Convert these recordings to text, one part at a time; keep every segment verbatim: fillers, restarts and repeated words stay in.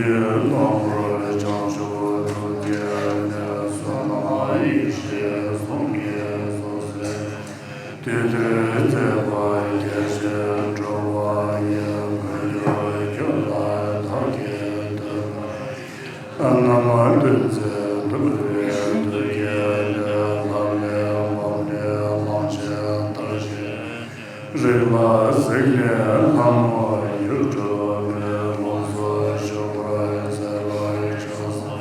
ཡུལ་དང་པོར་བྱང་ཆུབ་ཐོབ་བྱས་ནས། བསོད་ནམས་ཡེ་ཤེས་གསུམ་གྱིས་རྫོགས་སའི་དུས་དེར་མཛད་པ་སྐྱེ་མཆེད་འགྲོ་བ་ཡི། མི་འགྱུར་རྒྱུ་ལ་བདག་གིས་བསྟོད་པ་ཡི། རྣམ་ཐོས་ཚད་ཐུབ་པའི་ཐུགས་བསྐྱེད་ལས། ལྷ་མིའི་དབང་པོས་གླང་ཆེན་ལྟར་བཞད། རིགས་ལ་གཟིགས་ནས་ལྷ་མོ་ཡུལ་སྤྲུལ་པའི། ལོངས་སུ་སྤྱོད་པར་མཛད་པར་གྱུར་ཅིག།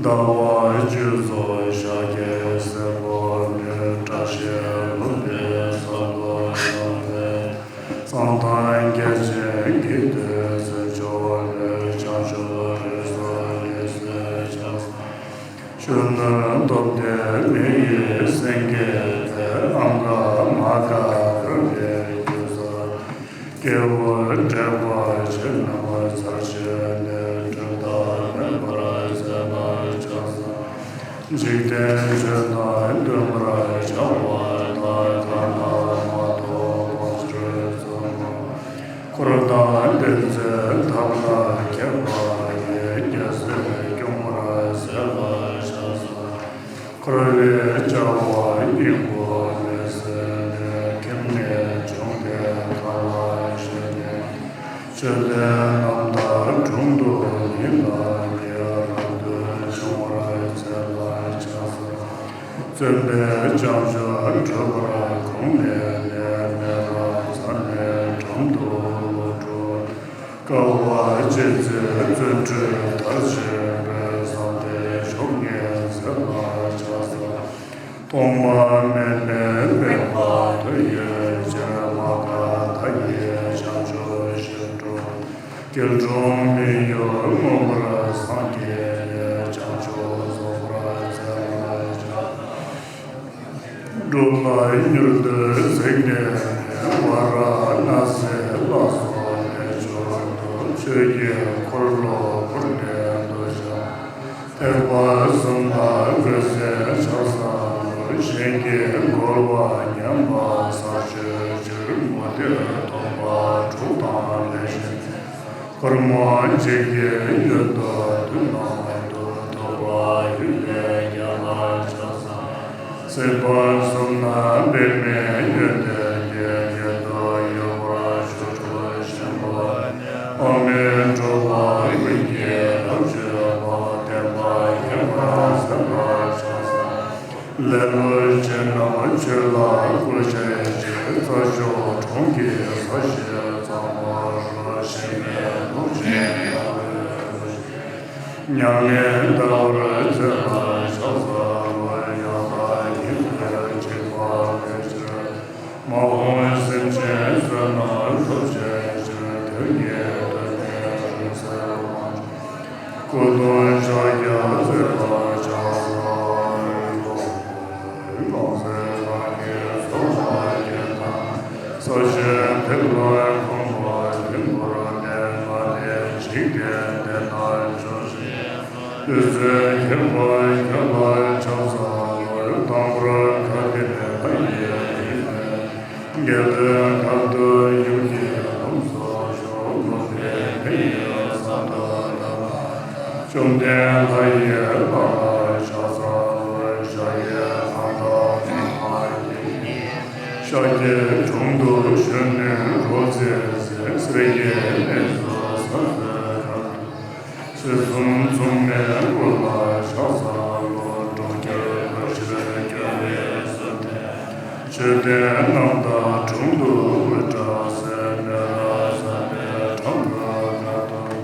ཟླ་བ་བཅུ་རྫོགས་ཤཱཀྱའི་སྲས་པོ་ནི། བཀྲ་ཤིས་ལྷུན་པོའི་ས་ལ་བཞུགས་པའི། གཙང་ཐང་རྒྱལ་ཆེན་གྱི་སྟེང་གསེར་ཕྱོགས་ལས། བྱང་ཆུབ་རིགས་སུ་ཡེ་ཤེས་ཕྱག་གསུམ། གཞོན་ནུ་སྟོབས་ལྡན་མི་ཡི་སེང་གེ་སྟེ། ཨམ་མགར་མ་ག་དྷ་རའི་རྒྱལ་ས། སྐྱེས་བུ་དྲེགས་པ་ཆོས་རྣམས་ཚར་གཅོད་ནས། འཁྲུལ་རྟག་མེད་པར་མཛད་པར་གྱུར་ཅིག། འཇིག་རྟེན་ཆོས་རྣམས་སྟོན་པར་བྱ་བ་དག། གང་ལ་མ་ཐོགས་དགོངས་སུ་གསོལ་ལོ། འཁོར་དང་ལྡན་མཛད་ཐབས་ལ་མཁས་པ་ཡིས། རྒྱལ་སྲིད་སྐྱོང་བར་མཛད་པར་གྱུར་ཅིག། འཁོར་བའི་བྱ་བ་སྙིང་པོ་མེད་ཟེར་ནས། ཁྱིམ་ནས་བྱུང་སྟེ་མཁའ་ལ་གཤེགས་ནས། ཆོས་ལྡན་རྣམ་དག་དྲུང་དུ་ཉིད་ལ་ཉེ། རབ་ཏུ་བྱུང་བར་མཛད་པར་གྱུར་ཅིག། བརྩོན་པས་བྱང་ཆུབ་སྒྲུབ་པར་ཁོང་ནས་ནི། མེ་རག་མཚན་མའི་འགྲམ་དུ་བློ་གྲོས། དཀའ་བ་སྤྱད་ཚེ་བརྩོན་འགྲུས་མཐར་ཕྱིན་པའི། བསམ་གཏན་མཆོག་བརྙེས་མཛད་པར་གྱུར་ཅིག། ཐོག་མ་མེད་ནས་མེད་པ་དུ་ཡོད་ཕྱིར། མ་ག་དྷ་ཡི་བྱང་ཆུབ་ཤིང་དྲུང་། སྐྱིལ་ཀྲུང་མི་གཡོ་མངོན་པར་སངས་རྒྱས་ནས། བྱང་ཆུབ་རྫོགས་པར་མཛད་པར་གྱུར་ཅིག། སྒྲུབ་ལ་མྱུར་དུ་གཟིགས་ནས་ནི། ཝཱ་ར་ཎཱ་སི་ལ་སོགས་མེད་མཆོག་ཏུ། ཆོས་ཀྱི་འཁོར་ལོ་བསྐོར་ནས་འདུ་ཤིང་། ཐེག་པ་གསུམ་ལ་འོད་གསལ་ཕྱག་འཚལ་ལོ། གཞན་གྱིས་རྒོལ་བ་ཉམས་པ་སར་གཅོད་ཕྱིར། མུ་སྟེགས་སྟོང་པ་དྲུག་དང་ལས་གཞན་ཚོལ། ཁོར་མོ་འཇིགས་པའི་ཡུལ་དུ་དུས་རྣམས་སུ། ཐུབ་པ་ཡུལ་ལས་རྒྱལ་བར་ཕྱག་འཚལ། སྲིད་པ་གསུམ་ན་འབད་མེད་ཡོན་ཏན་གྱི། ཉན་ཐོས་ཡོད་པར་ཆོས་སྐུ་ཆེན་པོ་ནི། འོག་མིན་འགྲོ་བ་ཀུན་གྱི་རབ་བྱེད་པ། བསྟན་པ་རྒྱས་པར་མཛད་པར་ཕྱག་འཚལ། ལེ་ལོ་ཅན་རྣམས་ཆོས་ལ་བཀོལ་བྱའི་ཕྱིར། རྩྭ་མཆོག་གྲོང་གི་ས་གཞི་གཙང་མ་རུ། གཤེགས་པའི་ལུགས་ཀྱི་ཡང་སྒོས་རུ་ཞིག། མྱ་ངན་འདའ་བར་མཛད་པར་ཕྱག་འཚལ་ལོ། ཡང་དག་ཉིད་དུ་གཅིག་པ་མེད་ཕྱིར། མ་འོངས་སེམས་ཅན་བསོད་ནམས་ཐོབ་བྱའི་ཕྱིར། དོན་གྱི་དོན་ནི་རིང་བསྲེལ་དབང་ཕྱུག་སྐུ་གདུང་ཕྱག་རྒྱ་མཛད་པར་ཕྱག་འཚལ་ལོ། ལོངས་སྤྱོད་ལྷ་ཡི་ཚོགས་ལ་བརྒྱན་དང་། ས་གཞི་ཐིག་ལེ་ཁང་པ་ལྡིང་བར་གནས། ལྔ་ལྡན་འཇིག་རྟེན་འདི་ན་བྱོན་ཞིང་། བདུད་རྩི་འཁྱིལ་པ་ཁྱོད་ལ་ཕྱག་འཚལ་ལོ། དང་པོར་བཀའ་དྲིན་ལྷ་ཡི་ཡིད་བཞིན་ནོར། རྒྱལ་བའི་ཁབ་ཏུ་ཡུམ་གྱི་ལྷུམས་སུ་ཞུགས། ལུམ་བི་ནི་ཡི་ས་རྡུལ་དག་ལ་སྦྱར། བཅོམ་ལྡན་ལྷ་ཡི་ལྷ་ལ་ཕྱག་འཚལ་ལོ། ཞྭ་ཡི་ཁང་བདག་ཉི་མ་ཡིས། ཤཱཀྱའི་དྲུང་དུ་བཞོན་ནུས་རོལ་རྩེད་མཛད། གསེར་གྱི་གནས་སུ་ས་རྡུལ་གང་དུ། ཚུལ་གསུམ་མཚུངས་མེད་སྐུ་ལ་ཕྱག་འཚལ་ལོ། འགྲོ་ཁྱོད་བཀོད་ཕྱིར་སྐྱོབ་པའི་གཟུགས་ཅན། མཆོད་རྟེན་རྣམ་དག་དྲུང་དུ་དབུ་སྐྲ་གསལ། མེ་ལྷ་ཟབ་པའི་འགྲམ་དུ་ཁ་ཐུག།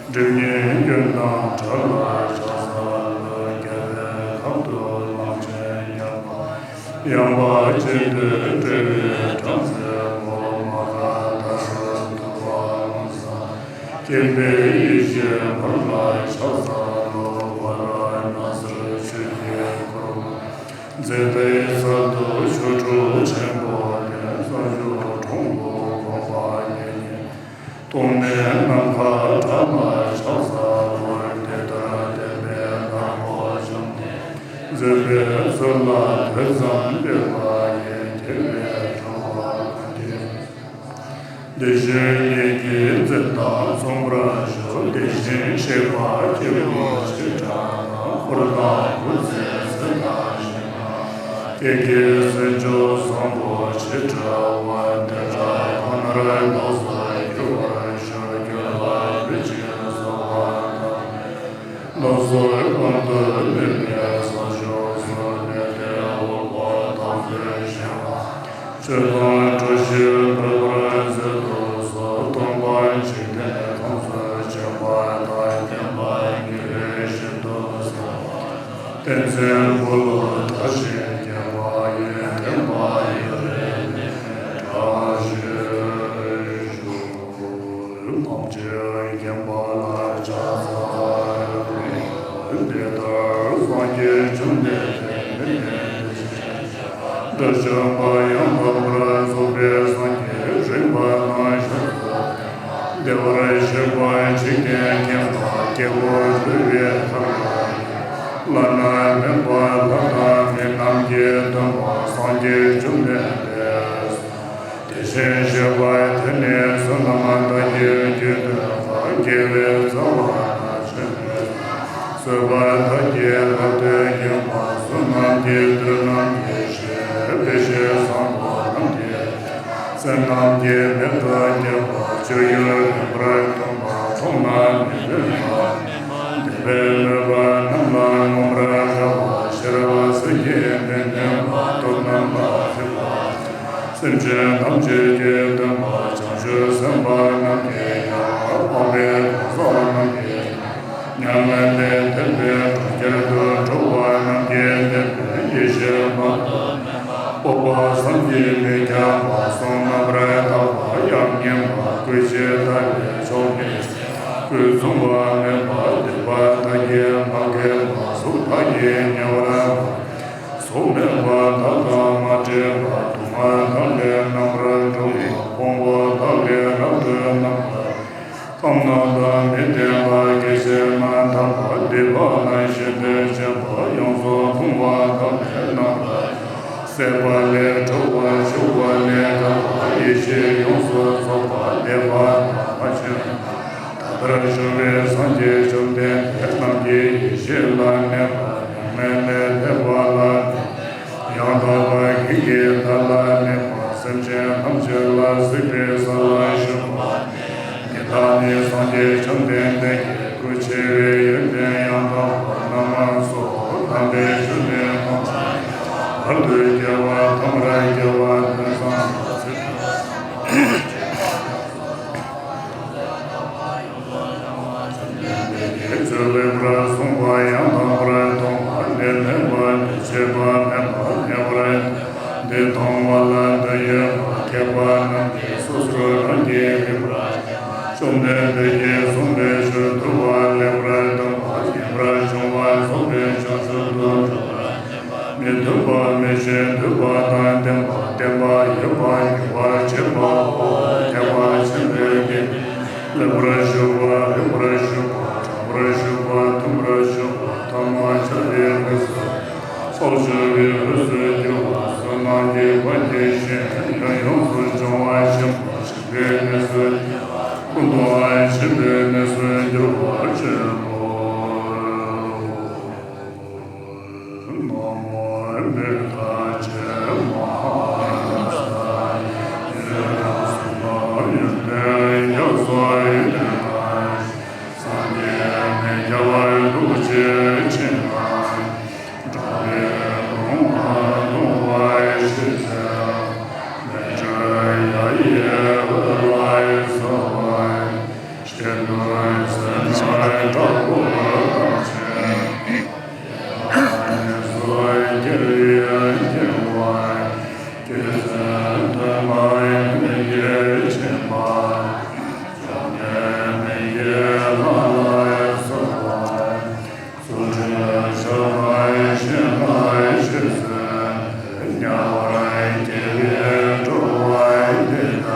སྒྲིབ་གཉིས་སྐྱོན་དང་བྲལ་བར་ཕྱག་འཚལ་ལོ། རྒྱལ་བའི་ཁབ་ཏུ་གླང་ཆེན་ཡབ་ཡངས་པ་ཅན་དུ་སྤྲུལ་པའི་བྲམ་ཟེ་པོ། མ་ག་དྷ་རུ་ཐུབ་པ་ཀུན་བཟང་། མཁྱེན་པའི་ཡེ་ཤེས་འཁོར་ལ་ཕྱག་འཚལ་ལོ། ཝཱ་ར་ཎཱ་སིར་ཆོས་ཀྱི་འཁོར་ལོ། མཛེས་པའི་ཚལ་དུ་ཆོ་འཕྲུལ་ཆེན་པོ་ལྡན། རྩྭ་མཆོག་གྲོང་དུ་དགོངས་པ་མཉམ་ཉིད། ཐོག་མེད་ནམ་མཁའ་བྲག་ལ་ཕྱག་འཚལ་ལོ། དེ་ལྟར་བསྟན་པའི་ནག་པོ་བཅོམ་ལྡན། མཛད་པའི་ཚུལ་ལ་ཐོས་བསམ་སྤེལ་བ་ཡིས། རྒྱལ་བའི་སྤྲུལ་པ་ཀུན་གྱི། བདེ་གཤེགས་ཉིད་ཀྱིས་མཛད་དང་མཚུངས་པར་བཞུགས། དེ་བཞིན་གཤེགས་པ་སྐྱེས་བུ་ཆེ་ཕྲ་དང་འཁོར་དང་བུ་ཚའི་སྲས་དང་ཞིང་དང་། ཀྱེ་ཀྱེ་སྲས་མཆོག་བཟང་པོ་ཆེ་ཕྲ་བ་དེ་དག་ཁོ་ནར་རྟག་ཏུ་འགྱུར་བར་ཤོག་འགྱུར་བ་ཕུལ་ཕྱིར་གསོལ་བ་དང་། བདག་སོགས་གང་དུ་གནས་པའི་ས་ཕྱོགས་སུ་གནས་ཏེ་འོག་མིན་ཐམས་ཅད་གཞན་དབང་ཆོས་དང་གྲོགས་ཤིག་འཕེལ་བར་མཛད་དུ་གསོལ། སྟོན་པ་འཇིག་རྟེན་ཁམས་སུ་བྱོན་པ་དང་། བསྟན་པ་ཉིད་ལས་ཤིན་ཏུ་གསལ་བ་དང་། བསྟན་འཛིན་འཁོར་ལོ་བདག་བཞིན་བརྒྱན་པ་ཡི། བསྟན་པ་ཡུན་རིང་གནས་པའི་བཀྲ་ཤིས་ཤོག་ཐམས་ཅད་མཁྱེན་པ་ལ་ཕྱག་འཚལ་ལོ། འདི་ལྟར་སངས་རྒྱས་བཅོམ་ལྡན་འདས་ནི་དེ་བཞིན་གཤེགས་པ་དགྲ་བཅོམ་པ་ཡང་དག་པར་རྫོགས་པའི་སངས་རྒྱས་རིག་པ་དང་ཞབས་སུ་བདེ་བར་གཤེགས་པ་འཇིག་རྟེན་མཁྱེན་པ་སྐྱེ་བོ་འདུལ་བའི་ཐབས་ལ་བླ་ན་མེད་པ་ལྷ་དང་མི་རྣམས་ཀྱི་སྟོན་པ་སངས་རྒྱས་བཅོམ་ལྡན་འདས། དེ་བཞིན་གཤེགས་པ་དེ་ནི་བསོད་ནམས་དག་གི་རྒྱུ་སྟོན་པ། དགེ་བའི་རྩ་བ་དང་བྱོན་པའི་བཟོད་པ་དག་གི་ལྷ་སྡེ་མཁྱེན་པ། བསོད་ནམས་ཀྱི་མཐུ་རྣམས་ཀྱི་གཞི། བདེ་གཤེགས་བཟང་པོ་རྣམས་ཀྱི་སྤྱན། བསོད་ནམས་ཀྱི་མེ་ཏོག་བརྒྱན་པ། སྤྱོད་ཡུལ་རིམ་པར་སྟོན་པ། མཐོང་ན་མི་ཕོད་པ། བདེན་པའི་མོས་པ་རྣམས་ལ་མངོན་པར་དགའ་བ། ཤེས་རབ་སེམས་བསྐྱེད་མི་ནུས་པ། སྟོབས་རྣམས་ལ་ཕྱུག་པ། སེམས་ཅན་ཐམས་ཅད་ཀྱི་སྟོན་པ། བྱང་ཆུབ་སེམས་དཔའ་རྣམས་ཀྱི་ཡང་དག་པའི་གང་ཟག་རྣམས་ཀྱི་མྱ་ངན་ལས་འདས་པའི་གྲོང་ཁྱེར་དུ་འགྲོ་བ་རྣམས་ཀྱི་བདེན་པའི་ཡེ་ཤེས་མ་ལུས་པ། སྤོབས་པ་བསམ་གྱིས་མི་ཁྱབ་པ། གསུང་རྣམ་པར་དག་པ་ཡང་སྙན་པ། སྐུ་ཅི་ལྟ་བུའི་མཆོག་མི་སྐུ་མཚུངས་པ་མེད་པ། སྡིག་པ་དག་གིས་མ་གོས་པ། གཟུགས་དག་གིས་ཉེ་བར་མ་གཟུགས་མེད་པ་དག་དང་མ་འདྲེས་པ། སྡུག་བསྔལ་དག་ལས་རྣམ་པར་གྲོལ་བ། ཕུང་པོ་དག་ལས་རབ་ཏུ་རྣམ་པར་ཁམས་རྣམས་དང་མི་ལྡན་པ། སྐད་ཅིག་མ་འདང་བ། སྡིག་པ་དང་ཞེ་འདོད་ཆེན་པོ། ཡོངས་སུ་ཕུང་བ་དག་ལས་རྣམ་པར་སད་པ་ལས་གྲོལ་བ། ཞུགས་པ་ལས་འགག་པ། ཡེ་ཤེས་ཡོངས་སུ་རྫོགས་པ། འདས་པ་དང་མ་བྱོན་པ། ད་ལྟར་བྱུང་བའི་སངས་རྒྱས་བཅོམ་ལྡན་འདས་རྣམས་ཀྱི་ཡེ་ཤེས་ལ་གནས་པ། མྱ་ངན་ལས་འདས་པ་ལ་གནས་པ། ཡང་དག་པར་རྒྱུད་ཀྱི་བདག་ལ་གནས་པ། སེམས་ཅན་ཐམས་ཅད་ལ་གཟིགས་པའི་ས་ལ་བཞུགས་པ། འདི་དག་ནི་སངས་རྒྱས་བཅོམ་ལྡན་འདས་ཀྱི་སྐུ་ཆེ་བའི་ཡོན་ཏན་ཡང་དག་པ་རྣམ་པ་སོ། དམ་པའི་ཆོས་ནི་མངོན་པར་རྒྱལ་བ། བར་དུ་རྒྱལ་བ། ཐ་མར་རྒྱལ་བ། དོན་བཟང་པོ། ཚིག་ཚོད་ལེགས་པར་གསུངས་པ་ཡང་དག་པར་མཐོང་བ། ནད་མེད་པ། ནད་བྱེད་པ་མེད་པ། ཉེ་བར་འདི་མཐོང་བ་ལ་འདོད་ཡོན་པ། མཁས་པ་རྣམས་ཀྱིས་སོ་སོར་རང་གིས་རིག་པར་བྱ། བཅོམ་ལྡན་འདས་ཀྱིས་གསུངས་པའི་ཆོས་ཐུབ་པ་ལེགས་པར་སྟོན་པ། ངེས་པར་འབྱུང་བ་རྫོགས་པའི་བྱང་ཆུབ་ཏུ་འགྲོ་བར་བྱེད་པ། མི་མཐུན་པ། མི་ཆོས་མཐུན་པ་དང་ལྡན་པ། བསྟན་པ་ཡོད་པ་འགྱུར་བར་བྱེད་པའོ། ཐེག་པ་ཆེན་པོའི་དགེ་འདུན་ལེགས་པར་ཞུགས་པ། རིང་བར་ཞུགས་པ། གྲངས་བར་ཞུགས་པ། མཐུན་པར་ཞུགས་པ། ཐ་མ་ཆགས་པའི་དབུས་སུ་ཕྱོགས་བཅུ་པའི་དབུས་སུ་གྱུར་པ། བསོད་ནམས་ཀྱི་དཔལ་གྱི་ཞིང་ཡང་ཡོངས་སུ་སྦྱོང་བ་ཆེན་པོ་ཞིང་པའི་གནས་སུ་སྐུ་གདུང་བ་ཆེན་པོའི་གནས་སུ་འགྱུར་བར་བྱེད་པའོ། ན་མོ་བུདྡྷ་ཛྙཱ་ན་མ་ཧཱ་ན་ས་ཡི་ཡུལ་གསུམ་པ་ཡོན་ཏན་རྒྱ་མཚོ་ཡི་ལས་སངས་རྒྱས་མི་སྐྱ་བ་ཐུགས་རྗེ་ཆེན་པོ། འགྲོ་བའི་ལུང་ལ་ལྟུང་བ་ཞི་བྱེད། མི་སྐྱོ་ཡ་ཡི་འོད་ལ་སོགས་པ། ཞི་དུལ་བརྩོན་ནས་དྲག་པོ་བསླབ་ཕྱིར། ཉེས་སུ་སྐྱེལ་བའི་སྐྱེ་བོ། རྒྱུ་མཚན་དོན་ལ་མི་སྐྱེ་སྦྱིན་པ། སྐྱོན་མེད་མི་སྐྱེ་ལྷ་ལ་སོགས་པ། རྫུ་འཕྲུལ་ཕྱག་ན་གཞན་ལ་ཆོས་སྟོན་ཏེ། དམྱལ་བར་སྐྱེ་བའི་འགྲོ་བ་འདི་དག་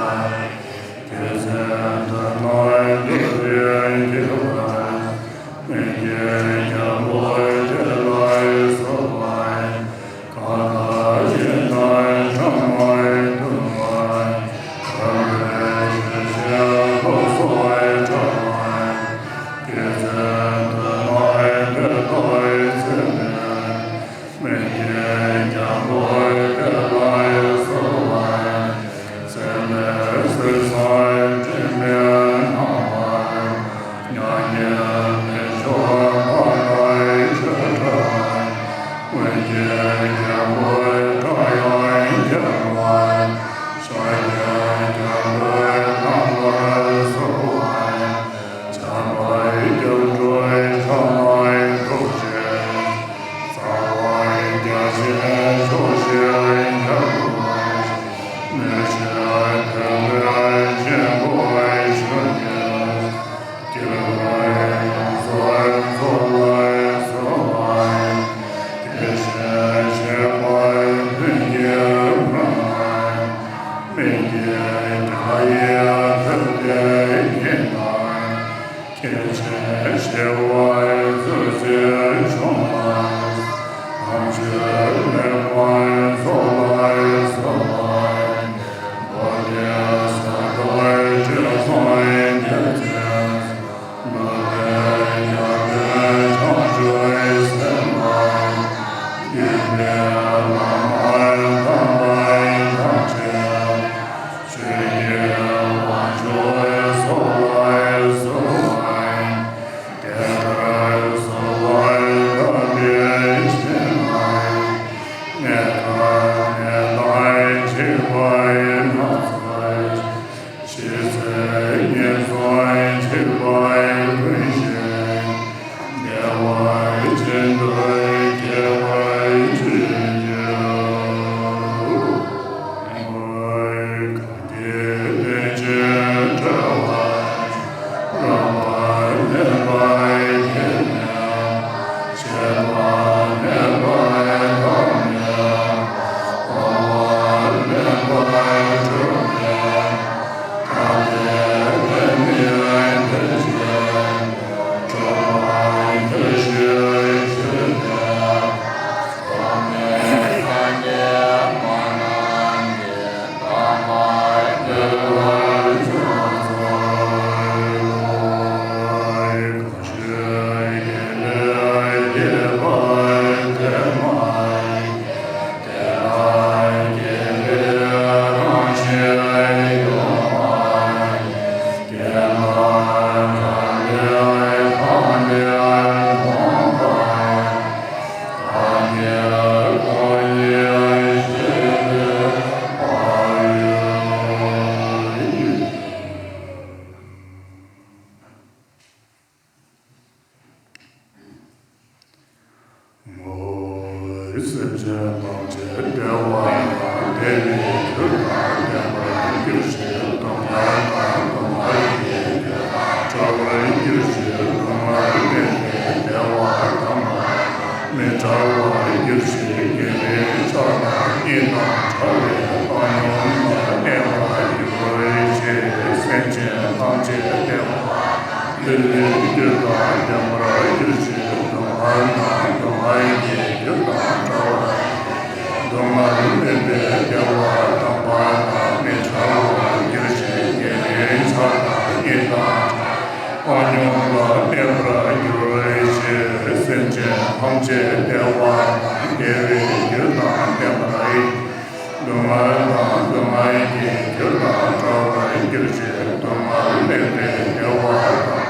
རྒྱུ་མཚན་དོན་ལ་འདུལ་བའི་སྐྱེ་བོ། མི་སྐྱེ་རྒྱལ་པོ་དེ་ལ་སོགས་པ། གང་དག་ཡིད་ནི་ཕྲ་མོའི་ལྟུང་བ། གང་གི་ཆོས་ཀྱི་ལོགས་སུ་ཕྲ་མོའི། ཞི་བའི་ཚུལ་གྱིས་བྱུང་བ། ཐམས་ཅད་ལེགས་པར་རྫོགས་པར་གསོལ་བ། བོད་ཀྱི་ས་རྡོར་དྲི་བཟང་རྒྱལ་མཚན། བོད་པའི་རྒྱལ་པོའི་བྱང་ཆུབ་སེམས་དཔའ། བརྒྱུད་པའི་བླ་མ་དམ་པ་ཐམས་ཅད། ཆོས་ཀྱི་དབང་ཕྱུག་གསོལ་བ་གསོལ་བ། དེ་ལྟར་གསོལ་བ་བཏབ་པའི་ཕྱིར་ན། ནད་དང་ནད་དང་འཇིགས་པ་སྣ་ཚོགས། ཇི་སྲིད་ངན་སོང་འཇིགས་པ་ཀུན་ཞིག་བདེ་བ་ཅན་དུ་སྐྱེ་བར་བྱེད་ཅིང་། གང་གིས་ལན་ཅིག་བསྒྲལ་བར་རབ་དབང་མེད་པར་བསྐྱེད་ནས། ཆད་པ་མེད་པར་བསྐང་ནས། དབང་བ་མེད་པར་སྒྲོལ་ནས། བདག་གི་ལས་ནི་འདི་ཕྱིར་འགྲུབ་པར་འགྱུར་ཞེས་ཞུས་ནས། ཐོགས་མེད་སངས་རྒྱས་མ་རྣམས་ཀྱིས། དམ་པ་བདེ་བར་གསོལ་ཚོགས་ཀྱི་ལས་རྒྱས་པར་དེ་མ་ཡིན། དེ་ལ་དགེ་བའི་རང་བཞིན་ཡོད་མ་ཡིན། དེ་ལ་དགྲ་ལས་ཕམ་པའི་མཐོང་བ། སེམས་ཅན་ཐམས་ཅད་བདེ་བ་དང་བདེ་བའི་རྒྱུ་དང་ལྡན་པར་འགྱུར་ཞིང་། སྡུག་བསྔལ་དང་སྡུག་བསྔལ་གྱི་རྒྱུ་དང་བྲལ་བར་འགྱུར་ཞིང་། སྡུག་བསྔལ་མེད་པའི་བདེ་བ་དམ་པ་མི་འབྲལ་བར་འགྱུར་ཞིང་། དགེ་བའི་ཆོས་དང་ཉེ་དང་བྲལ་བའི་བཏང་སྙོམས་ལ་གནས་པར་འགྱུར་ཞེས། སེམས་ཅན་ཐམས་ཅད་བདེ་བ་དང་བདེ་བའི་རྒྱུ་དང་ལྡན་པར་འགྱུར་ཞིང་། སྡུག་བསྔལ་དང་སྡུག་བསྔལ་གྱི་རྒྱུ་དང་བྲལ་བར། སྡུག་བསྔལ་མེད་པའི་བདེ་བ་དམ་པ་དང་མི་འབྲལ་བར་འགྱུར་ཞིང་། དགེ་བའི་ཆོས་དང་ཉེ་དང་བྲལ་བའི་བཏང་སྙོམས་ལ་གནས་པར་འགྱུར་ཞེས། སེམས་ཅན་ཐམས་ཅད་བདེ་བ་དང་བདེ་བའི་རྒྱུ་དང་ལྡན་པར། སྡུག་བསྔལ་དང་སྡུག་བསྔལ་གྱི་རྒྱུ་དང་བྲལ་བར་འགྱུར་ཞིང་། སྡུག་བསྔལ་མེད་པའི་བདེ་བ་དང་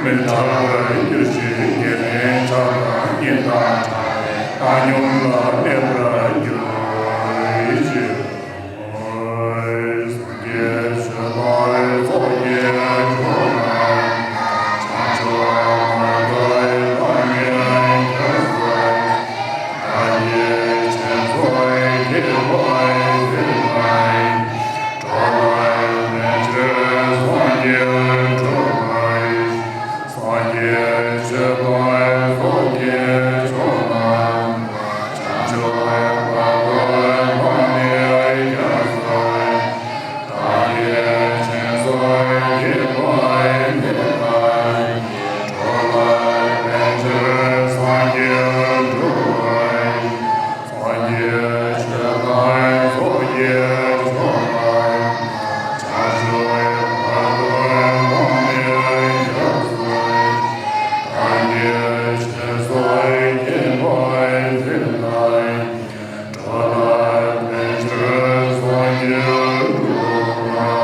མི་འབྲལ་བར་འགྱུར་ཞིང་། དགེ་བའི་ཆོས་དང་ཉེ་དང་བྲལ་བའི་བཏང་སྙོམས་ལ་གནས་པར་འགྱུར་ཞེས། སངས་རྒྱས་ཆོས་དང་ཚོགས་ཀྱི་མཆོག་རྣམས། བྱང་ཆུབ་བར་དུ་བདག་ཉིད་མཁྱེན་སོ། བདག་གིས་སྦྱིན་སོགས་བགྱིས་པ་འདི་དག་ནི། འགྲོ་ལ་ཕན་ཕྱིར་སངས་རྒྱས་འགྲུབ་པ་ཡིན། སངས་རྒྱས་ཆོས་དང་ཚོགས་ཀྱི་མཆོག་རྣམས། བྱང་ཆུབ་བར་དུ་བདག་ཉིད་མཁྱེན་སོ། བདག་གིས་སྦྱིན་སོགས་བགྱིས་པ་འདི་དག་ནི། འགྲོ་ལ་ཕན་ཕྱིར་སངས་རྒྱས་འགྲུབ་པ་ཡིན། སངས་རྒྱས་ཆོས་དང་ཚོགས་ཀྱི་མཆོག་རྣམས། བྱང་ཆུབ་བར་དུ་བདག་ཉིད་མཁྱེན་སོ། བདག་གིས་སྦྱིན་སོགས་བགྱིས་པ་འདི་དག་ནི། འགྲོ་ལ་ཕན་ཕྱིར་སངས་རྒྱས་འགྲུབ་པར་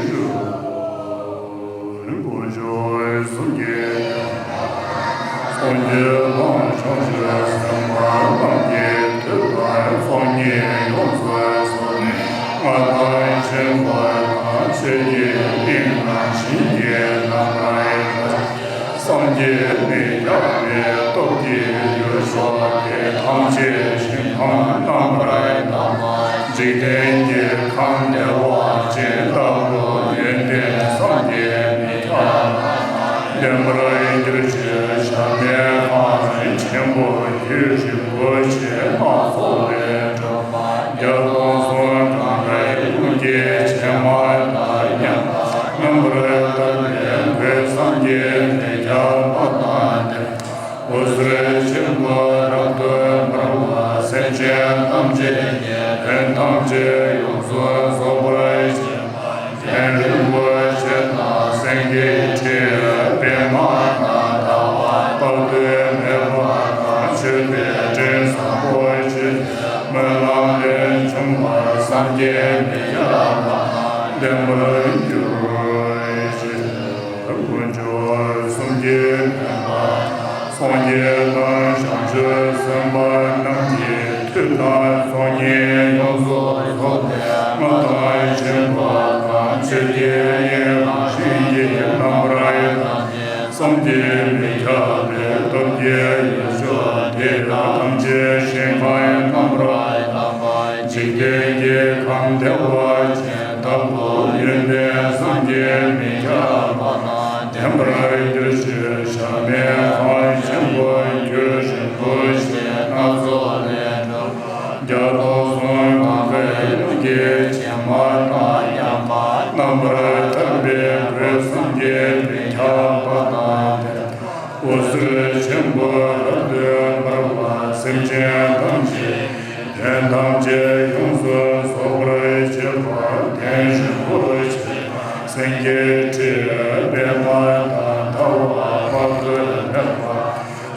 ཤོག། རིན་པོ་ཆེ་གསུམ་གྱི་སངས་རྒྱས་དང་བྱང་ཆུབ་སེམས་དཔའ་རྣམས་ཀྱི་མཐུ་དང་ཕྱག་གཉིས་ཡོངས་སུ་རྫོགས་ནས། མངའ་ཐང་ཆེན་པོ་དང་ཆོས་ཀྱི་གླིང་དང་། བྱིན་གྱིས་རློབ་པའི་སངས་རྒྱས་མི་འདའ་བའི་སྟོབས་ཀྱིས་ཡུལ་ཕྱོགས་དེ་ཐམས་ཅད་ཞིང་ཁམས་རྣམ་པར་དག་པ། འཇིག་རྟེན་གྱི་ཁམས་བདེ་བ་ཅན་ལྟ་བུ་ཡོན་ཏན་བསམ་གྱིས་མི་ཁྱབ་པ་ལྡན་པར་གྱུར་ཅིག། བྱམས་པའི་ཁམས་ཆེན་པོ་རྒྱུད་བཞི་པོ་ཆེས་མ་ཚོགས་པའི་འགྲོ་བ་བརྒྱ་སྟོང་གསུམ་གང་གཱའི་ཀླུང་གི་བྱེ་མ་དང་མཉམ་པ། རྣམ་པར་དག་པའི་གོས་བསམ་གྱིས་ ཉེ་དོན་ཐམས་ཅད་ཡོངས་སུ་རྫོགས་པར་བྱེད་པ། རྒྱན་རིན་པོ་ཆེ་དང་སེང་གེའི་ཁྲི། པདྨ་དང་ཟླ་བ་དཔག་ཏུ་མེད་པ་དང་། མཆོད་པའི་སྤྲིན་བཟང་པོ་ཆེ། སྨོན་ལམ་ལས་བྱུང་བ་བསམ་གྱིས་མི་ཁྱབ་པ་དང་ལྡན་པར་གྱུར་ཅིག། དཀོན་མཆོག་གསུམ་གྱི་བདེན་པ། སངས་རྒྱས་དང་བྱང་ཆུབ་སེམས་དཔའ་རྣམས་ཀྱི་མཐུ་དང་ཚོགས་གཉིས་ཡོངས་སུ་རྫོགས་པའི་མངའ་ཐང་ཆེན་པོ་དང་། ཆོས་ཀྱི་དབྱིངས་རང་བཞིན་གྱིས་རྣམ་པར་དག་པའི་བསམ་གྱིས་མི་ཁྱབ་པའི་སྟོབས་ཀྱི་འོད་མཆོག་དེས་ཐམས་ཅད་ཞིང་ཁམས་རྣམ་པར་དག་པ། འཇིག་རྟེན་གྱི་ཁམས་བདེ་བ་ཅན་དང་པོ། ཡོན་ཏན་བསམ་གྱིས་མི་ཁྱབ་པ་དང་ལྡན་པར་གྱུར་ཅིག། གཞལ་མེད་ཁང་ཆེན་པོ་རྒྱུ་རིན་པོ་ཆེ་སྣ་ཚོགས་ལས་གྲུབ་པ། བརྒྱ་སྟོང་གསུམ་གང་གཱའི་ཀླུང་གི་བྱེ་མ་དང་མཉམ་པ། རྣམ་པར་དག་པའི་གོས་བསམ་གྱིས་མི་ཁྱབ་པ་དང་ལྡན་པ། འོད་ཟེར་ཆེན་པོ་རབ་ཏུ་འབར་བ། སེམས་ཅན་ཐམས་ཅད་ཀྱི་དོན་ཐམས་ཅད་ཡོངས་སུ་རྫོགས་པར་བྱེད་པ། གདན་རིན་པོ་ཆེ་དང་སེང་གེའི་ཁྲི། པདྨ་དང་ཟླ་བ་དཔག་ཏུ་མེད་པ།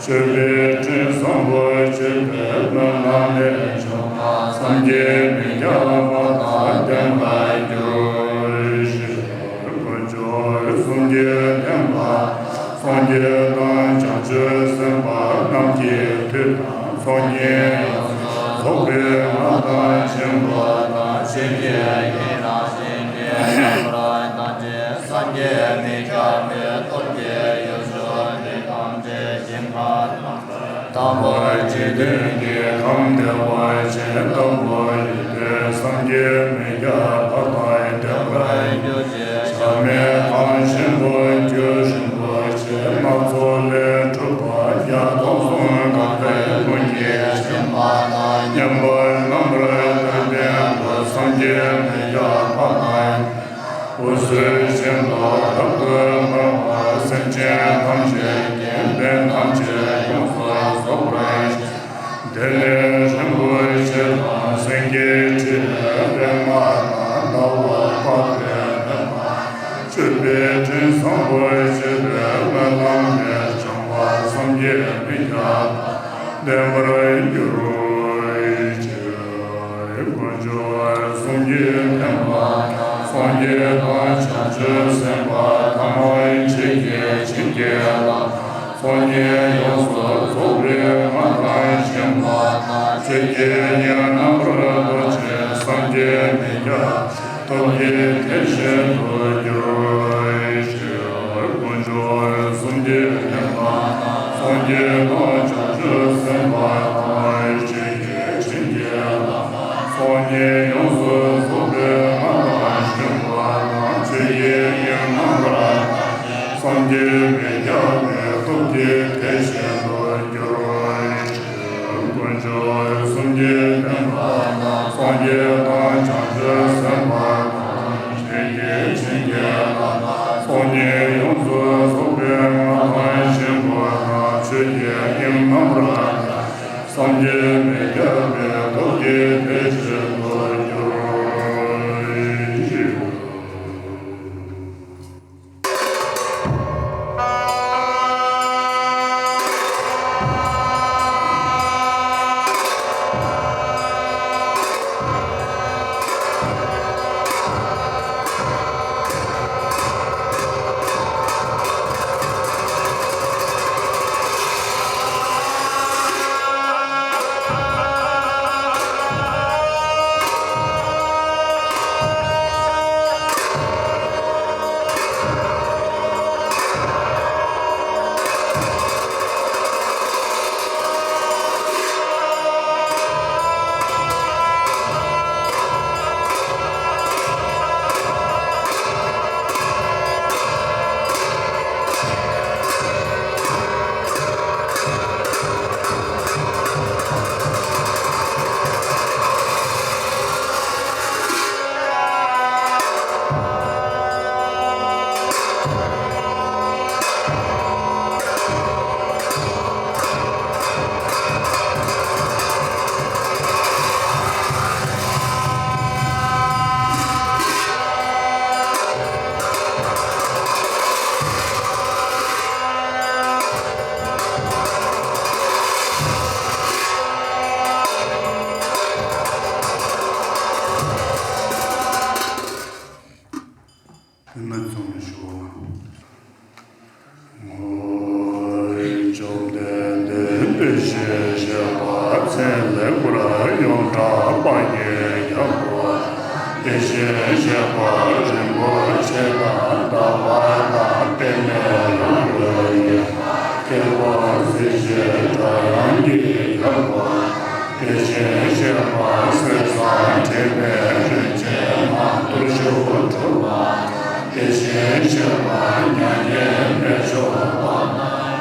མཆོད་པའི་སྤྲིན་བཟང་པོ་མཆོད་པའི་སྨོན་ལམ་ལས་བྱུང་བ་བསམ་གྱིས་མི་ཁྱབ་པ་དང་ལྡན་པར་གྱུར་ཅིག། དཀོན་མཆོག་གསུམ་གྱི་བདེན་པ། སངས་རྒྱས་དང་བྱང་ཆུབ་སེམས་དཔའ་རྣམས་ཀྱི་མཐུ་དང་ཚོགས་གཉིས་ཡོངས་སུ་རྫོགས་པའི་མངའ་ཐང་ཆེན་པོ་དང་། ཆོས་ཀྱི་དབྱིངས་རང་བཞིན་གྱིས་རྣམ་པར་དག་པའི་བསམ་གྱིས་མི་ཁྱབ་པའི་སྟོབས་ཀྱི་འོད་མཆོག་དེས་ཐམས་ཅད་ཞིང་ཁམས་རྣམ་པར་དག་པ། འཇིག་རྟེན་གྱི་ཁམས་བདེ་བ་ཅན་དང་པོ། ཡོན་ཏན་བསམ་གྱིས་མི་ཁྱབ་པ་དང་ལྡན་པར་གྱུར་ཅིག། གཞལ་མེད་ཁང་ཆེན་པོ་རྒྱུ་རིན་པོ་ཆེ་སྣ་ཚོགས་ལས་གྲུབ་པ། བརྒྱ་སྟོང་གསུམ་གང་གཱའི་ཀླུང་གི་བྱེ་མ་དང་མཉམ་པ། རྣམ་པར་དག་པའི་གོས་བསམ་གྱིས་མི་ཁྱབ་པ་དང་། འོད་ཟེར་ཆེན་པོ་རབ་ཏུ་འབར་བ། སེམས་ཅན་ཐམས་ཅད་ཀྱི་དོན་ཐམས་ཅད་ཡོངས་སུ་རྫོགས་པར་བྱེད། གདན་རིན་པོ་ཆེ་དང་སེང་གེའི་ཁྲི། པདྨ་དང་ཟླ་བ་དཔག་ཏུ་མེད་པ། མཆོད་པའི་སྤྲིན་བཟང་པོ་མཆོད་པའི་སྨོན་ལམ་ལས་བྱུང་བ་བསམ་གྱིས་མི་ཁྱབ་པ་དང་ལྡན་པར་གྱུར་ཅིག། དཀོན་མཆོག་གསུམ་གྱི་བདེན་པ། སངས་རྒྱས་དང་བྱང་ཆུབ་སེམས་དཔའ་ཐམས་ཅད་ཀྱི་བྱིན་གྱིས་བརླབས་པ། ཚོགས་གཉིས་ཡོངས་སུ་རྫོགས་པའི་མངའ་ཐང་ཆེན་པོ་དང་། ཆོས་ཀྱི་དབྱིངས་རྣམ་པར་རྟོག་ཅིང་བསམ་གྱིས་མི་ཁྱབ། སྟོབས་ཀྱི་དེ་བཞིན་དུ་གྱུར་ཅིག། དཀོན་མཆོག་གསུམ་གྱི་བདེན་པ། སངས་རྒྱས་དང་བྱང་ཆུབ་སེམས་དཔའ་ཐམས་ཅད་ཀྱི་བྱིན་གྱིས་བརླབས་པ། ཚོགས་གཉིས་ཡོངས་སུ་རྫོགས་པའི་མངའ་ཐང་ཆེན་པོ་དང་། ཆོས་ཀྱི་དབྱིངས་རྣམ་པར་དག་པའི་བསམ་གྱིས་མི་ཁྱབ་པའི་སྟོབས་ཀྱི་དེ་བཞིན་དུ་གྱུར་ཅིག། དཀོན་མཆོག་གསུམ་གྱི་བདེན་པ། སངས་རྒྱས་དང་བྱང་ཆུབ་སེམས་དཔའ་ཐམས་ཅད་ཀྱི་བྱིན་གྱིས་བརླབས་པ། ཚོགས་གཉིས་ཡོངས་སུ་རྫོགས་པའི་མངའ་ཐང་ཆེན་པོ་དང་། ཆོས་ཀྱི་དབྱིངས་རྣམ་པར་དག་པའི་བསམ་གྱིས་མི་ཁྱབ་པའི་སྟོབས་ཀྱི་དེ་བཞིན་དུ་གྱུར་ཅིག། དེ་བཞིན་གཤེགས་པ་རིན་པོ་ཆེ་དང་ཟླ་བ་དང་པདྨའི་རང་རོལ་གྱི་ཁྱད་པར་གཟི་བརྗིད་སྒྲ་དབྱངས་ཀྱིས་ཁྱབ་པ། དེ་བཞིན་གཤེགས་པ་གསེར་ཟངས་བྲེས་པའི་རིན་ཆེན་ནང་དུ་བཞུགས་གྲུབ་པ། དེ་བཞིན་གཤེགས་པ་མྱ་ངན་ལས་སྐྱོབ་པ།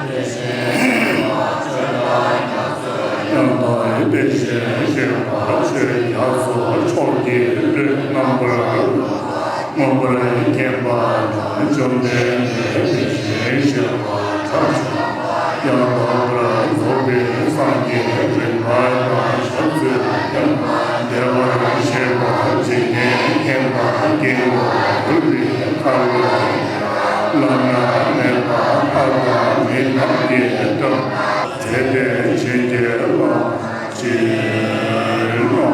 དེ་བཞིན་གཤེགས་པ་ཆོས་དང་རྒྱ་མཚོའི་ཡང་དག་དེ་བཞིན་གཤེགས་པ་ཆོས་རྒྱ་མཚོ་མཆོག་གི་ལུས་རྣམ་པར་མངོན་པར་མཁྱེན་པ་དང་བཅོམ་ལྡན་འདས་དེ་བཞིན་གཤེགས་པ་ཁྲག་འཆང་ཡང་དག་པར་རྫོགས་པའི་སངས་རྒྱས་རིག་པ་དང་ཞབས་ཀྱིས་བརྒྱན་པ་བདེ་བར་གཤེགས་པ་འཇིག་རྟེན་མཁྱེན་པ་དཀྱིལ་འཁོར་གྱུར་པའི་ཁ་ལོ། བླ་ན་མེད་པ་ལྷ་དང་མི་རྣམས་ཀྱིས་བསྟོད། དེ་ལྟས་བྱིན་གྱིས་བརླབ་ཕྱིར་ལོ།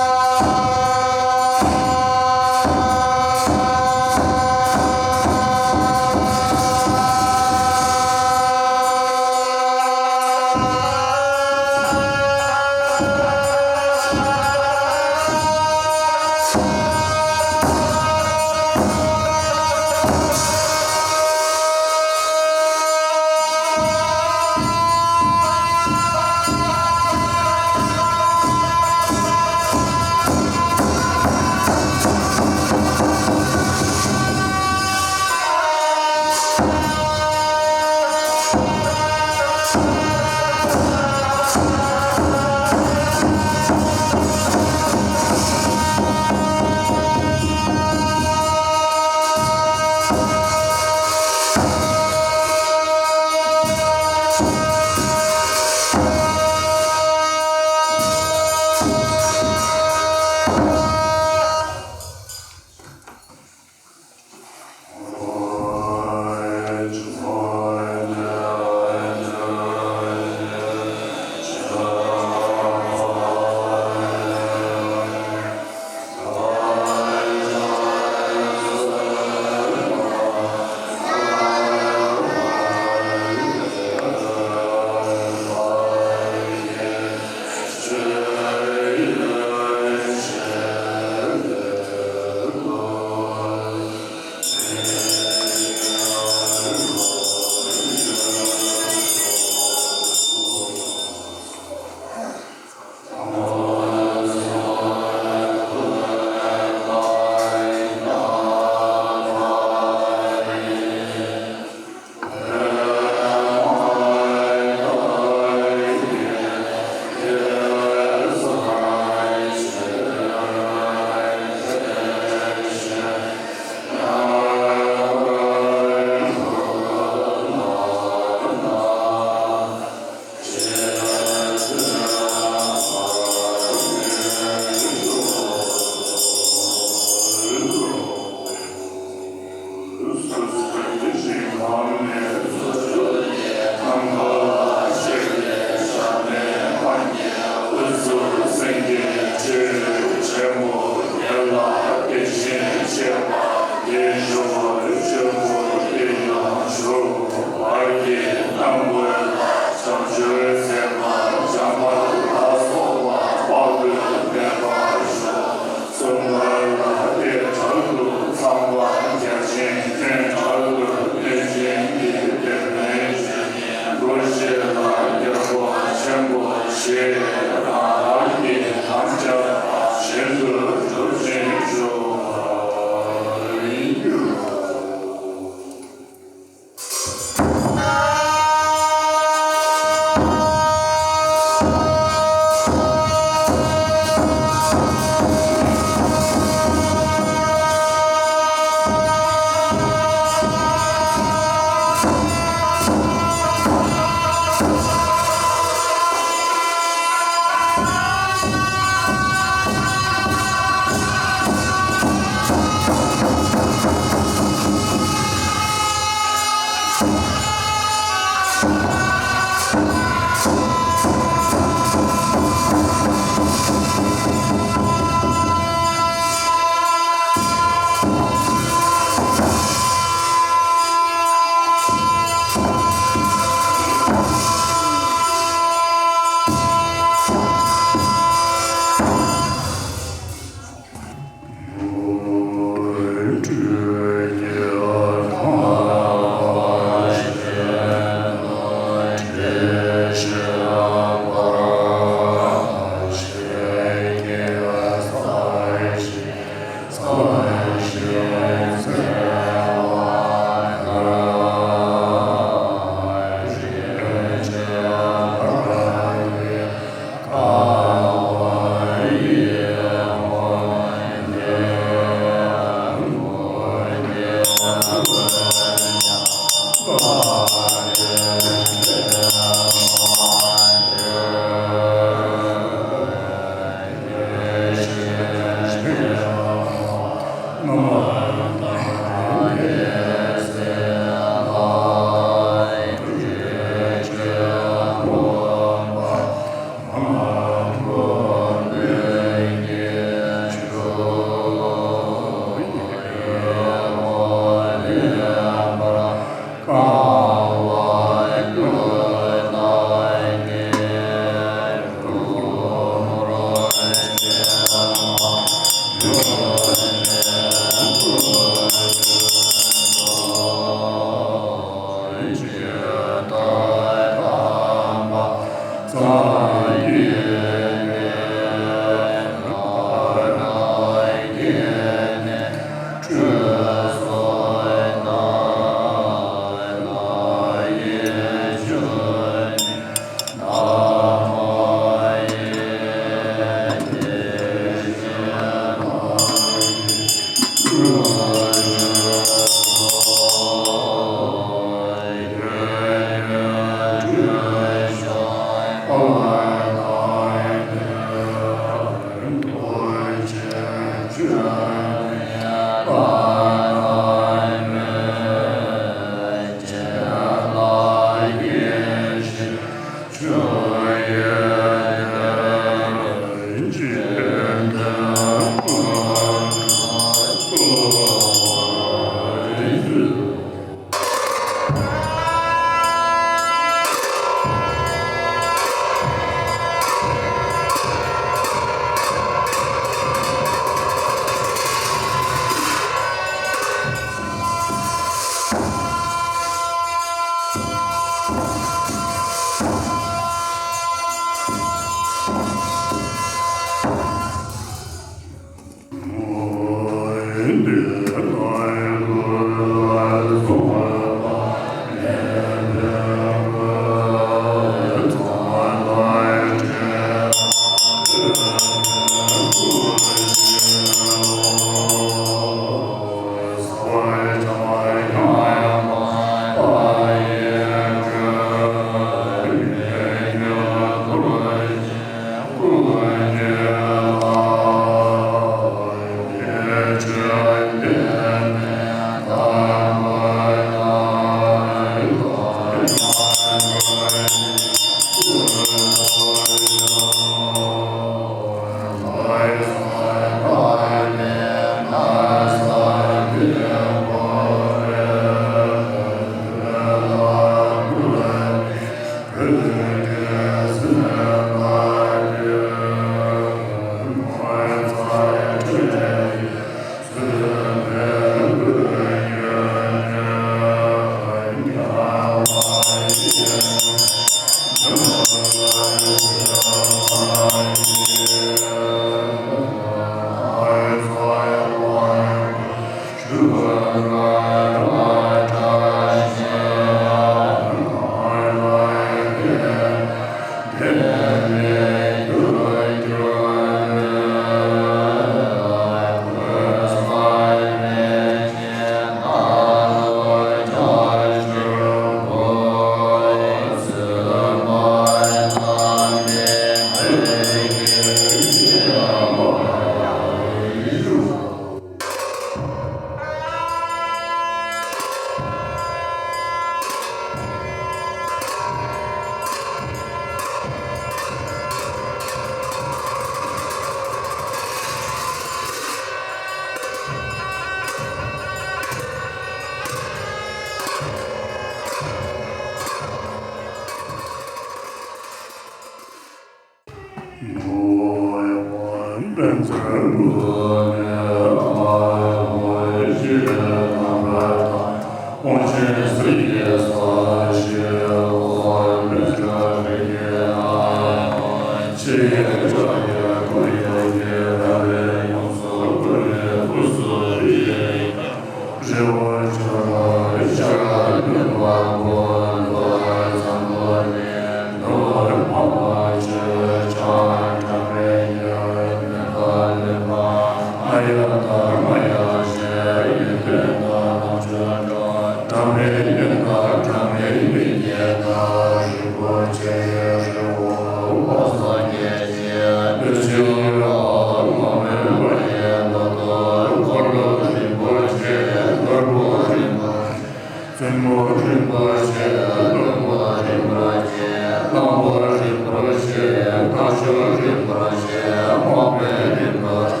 བཙུན་མོ་རིན་པོ་ཆེ། ལུང་པ་རིན་པོ་ཆེ། གླང་པོ་རིན་པོ་ཆེ། རྟ་མཆོག་རིན་པོ་ཆེ། རྨོག་པའི་རིན་པོ་ཆེ།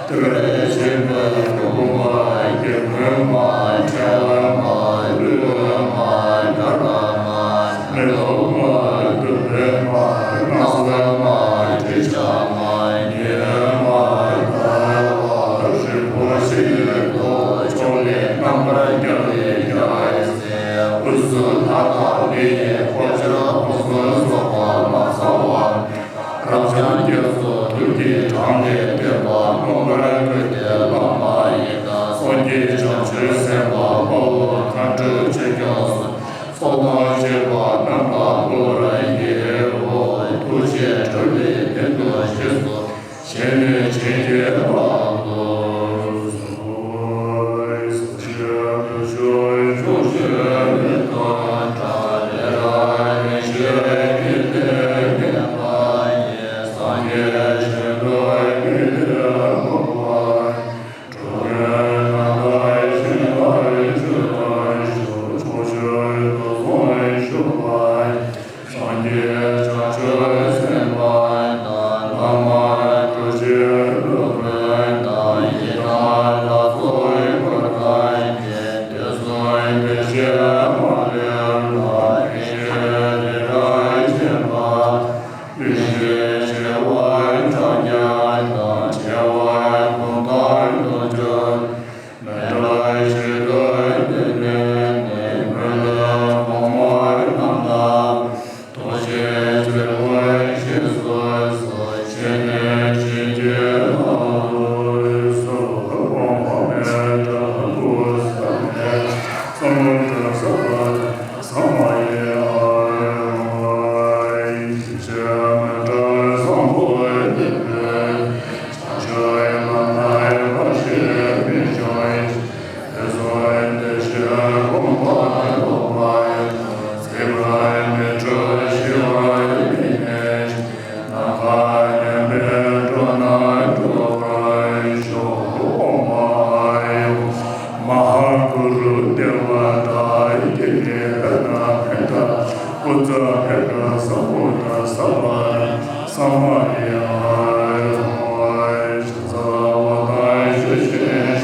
དེ་བས་ཆེ་བའི་ཕུང་པོ་མ། སྐྱེ་དགུའི་མ། ཕྲེང་བའི་མ། ལུས་ཀྱི་མ། རྒྱལ་བའི་མ། མེ་ཏོག་མ། གདུག་པའི་མ། སྣང་བའི་མ། དྲི་ཆབ་མ། ཉེ་བའི་མ། ད་ལྟ་བ་རིན་པོ་ཆེ་ཡོད་དོ། ཕྱོགས་ལས་རྣམ་པར་རྒྱལ་བའི་རྒྱལ་བའི་སྲས། དབུས་སུ་ལྷ་དང་མི་ཡི་འཁོར་སྤྱན། ཁོང་སུ་སོགས་པ་མ་ཚང་བ། རབ་འབྱམས་རྒྱ་མཚོ་རྡུལ་གྱི་གྲངས་ལས་འདས་པ། མངོན་པར་བཀོད་པའི་བླ་མ་ཡི་དམ། སངས་རྒྱས་བྱང་ཆུབ་སེམས་དཔའ་དཔའ་བོ་མཁའ་འགྲོ་ཆོས་སྐྱོང་སོགས། ཚོགས་དང་བཅས་པ་རྣམས་དང་གསོལ་བ་འདེབས་སོ། ཐུགས་རྗེས་སྤྲུལ་པའི་ཕན་བདེ་རྗེས་སུ། བྱས་ནས་བྱིན་གྱིས་བརླབ་ཏུ་གསོལ། སངས་རྒྱས་བྱང་ཆུབ་སེམས་དཔའ་དང་། བླ་མ་གྲུབ་ཆེན་སློབ་དཔོན་དང་། ཡི་དམ་ལྷ་ཚོགས་འཁོར་དང་བཅས། དུས་གསུམ་བདེ་གཤེགས་མ་ལུས་ལ། ཕན་ཕྱིར་དེ་སྒྲ་གཅན་པ། ཀུན་གྱི་ཆེ་བ་ཕྱག་རྒྱ་དང་། ཆེ་བ་གུང་ཐང་རྡོ་རྗེ། མི་འབྲལ་ཞི་བདེ་ལྡན་ནས། མི་ལུས་གོང་མར་བསྣམས་ན། ཐུགས་རྗེས་སྤྱད་པར་བཞེས་སུ་གསོལ། བྱས་ནས་བྱིན་གྱིས་བརླབ་ཏུ་གསོལ། ཨོཾ་ཨ་མི་ཏྲ་ཀུ་ས་མེ་ས་མུ་དྲ་ས་པ་ས་མ་ཡེ་ཨ་ཨ་ཨ་ཨ། ཞིང་གཤེགས་མི་འབྲལ་བཟང་པོ་དེ་ཕོས། བྱང་ཆུབ་ལམ་སྣ་བག་ཆེན་མི་འབྱུང་ཞིང་། དུས་གསུམ་བདེ་གཤེགས་གོ་འཕང་ཐོབ་པར་ཤོག། སྲིད་པར་མི་འཁྲུགས་ཞི་བར་མི་གནས་ཤིང་། ནམ་མཁའ་མཉམ་པའི་འགྲོ་རྣམས་སྒྲོལ་བར་ཤོག། ཨོཾ་ཨཱཿཧཱུྃ། མ་ཧཱ་གུ་རུ་དེ་བ་ཏ། ཀིརྟི་བྷེ་ཏ་བྷེ་ཏ། ཀུ་ཙ་བྷེ་ཏ་ས་བོ་ཏ་ས་བ་ཏ་ས་མ་ཡེ་ཨཱཿཧཱུྃ། ཕྱག་འཚལ་བ་དང་ཞུ་ཞིང་ཕྱག་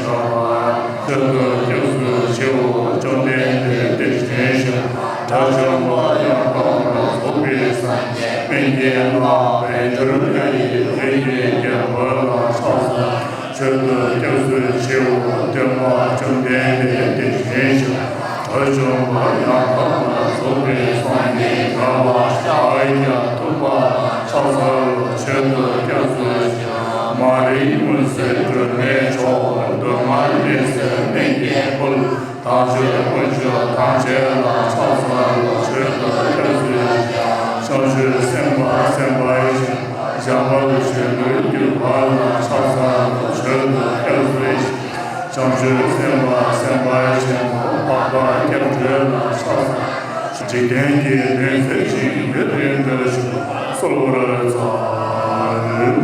འཚལ་ལོ། མཆོད་དོ་སྐྱབས་སུ་མཆིའོ། བཅོམ་ལྡན་འདས་དེ་བཞིན་གཤེགས་པ་དགྲ་བཅོམ་པ་ཡང་དག་པར་རྫོགས་པའི་སངས་རྒྱས། མི་མཁྱེན་ལ་འབད་འགྱུར་ང་ཡིས། བོད་ཀྱི་རྒྱལ་པོ་ལ་ཕྱག་འཚལ་ལོ། མཆོད་དོ་སྐྱབས་སུ་མཆིའོ། སྟོན་པ་བཅོམ་ལྡན་འདས་དེ་བཞིན་གཤེགས་པ་དགྲ་བཅོམ་པ་ཡང་དག་པར་རྫོགས་པའི་སངས་རྒྱས་དགའ་བ་ཤཱཀྱ་ཐུབ་པ་ལ་ཕྱག་འཚལ་ལོ། མཆོད་དོ་སྐྱབས་སུ་མཆིའོ། མ་རིག་མུན་སེལ་སྒྲོན་མེ་མཆོག། གདོད་མ་ནད་སེལ་སྨན་གྱི་ཕུལ། དལ་འབྱོར་དཀོན་མཆོག་ཐམས་ཅད་ལ་ཕྱག་འཚལ་ལོ། མཆོད་དོ་སྐྱབས་སུ་མཆིའོ། བྱང་ཆུབ་སེམས་དཔའ་སེམས་དཔའ་ཆེན་པོ་འཇམ་དཔལ་ཆོས་ཀུན་གྱི་དཔལ་ལ་ཕྱག་འཚལ་ལོ། མཆོད་དོ་སྐྱབས་སུ་མཆིའོ། བྱང་ཆུབ་སེམས་དཔའ་སེམས་དཔའ་ཆེན་པོ་འཕགས་པ་སྐྱབས་གྲོལ་ལ་ཕྱག་འཚལ། འཇིག་རྟེན་གྱི་དོན་མཛད་ཅིང་ཡུན་རིང་དུ་བཞུགས། གསོལ་བ་སྩལ་ལོ།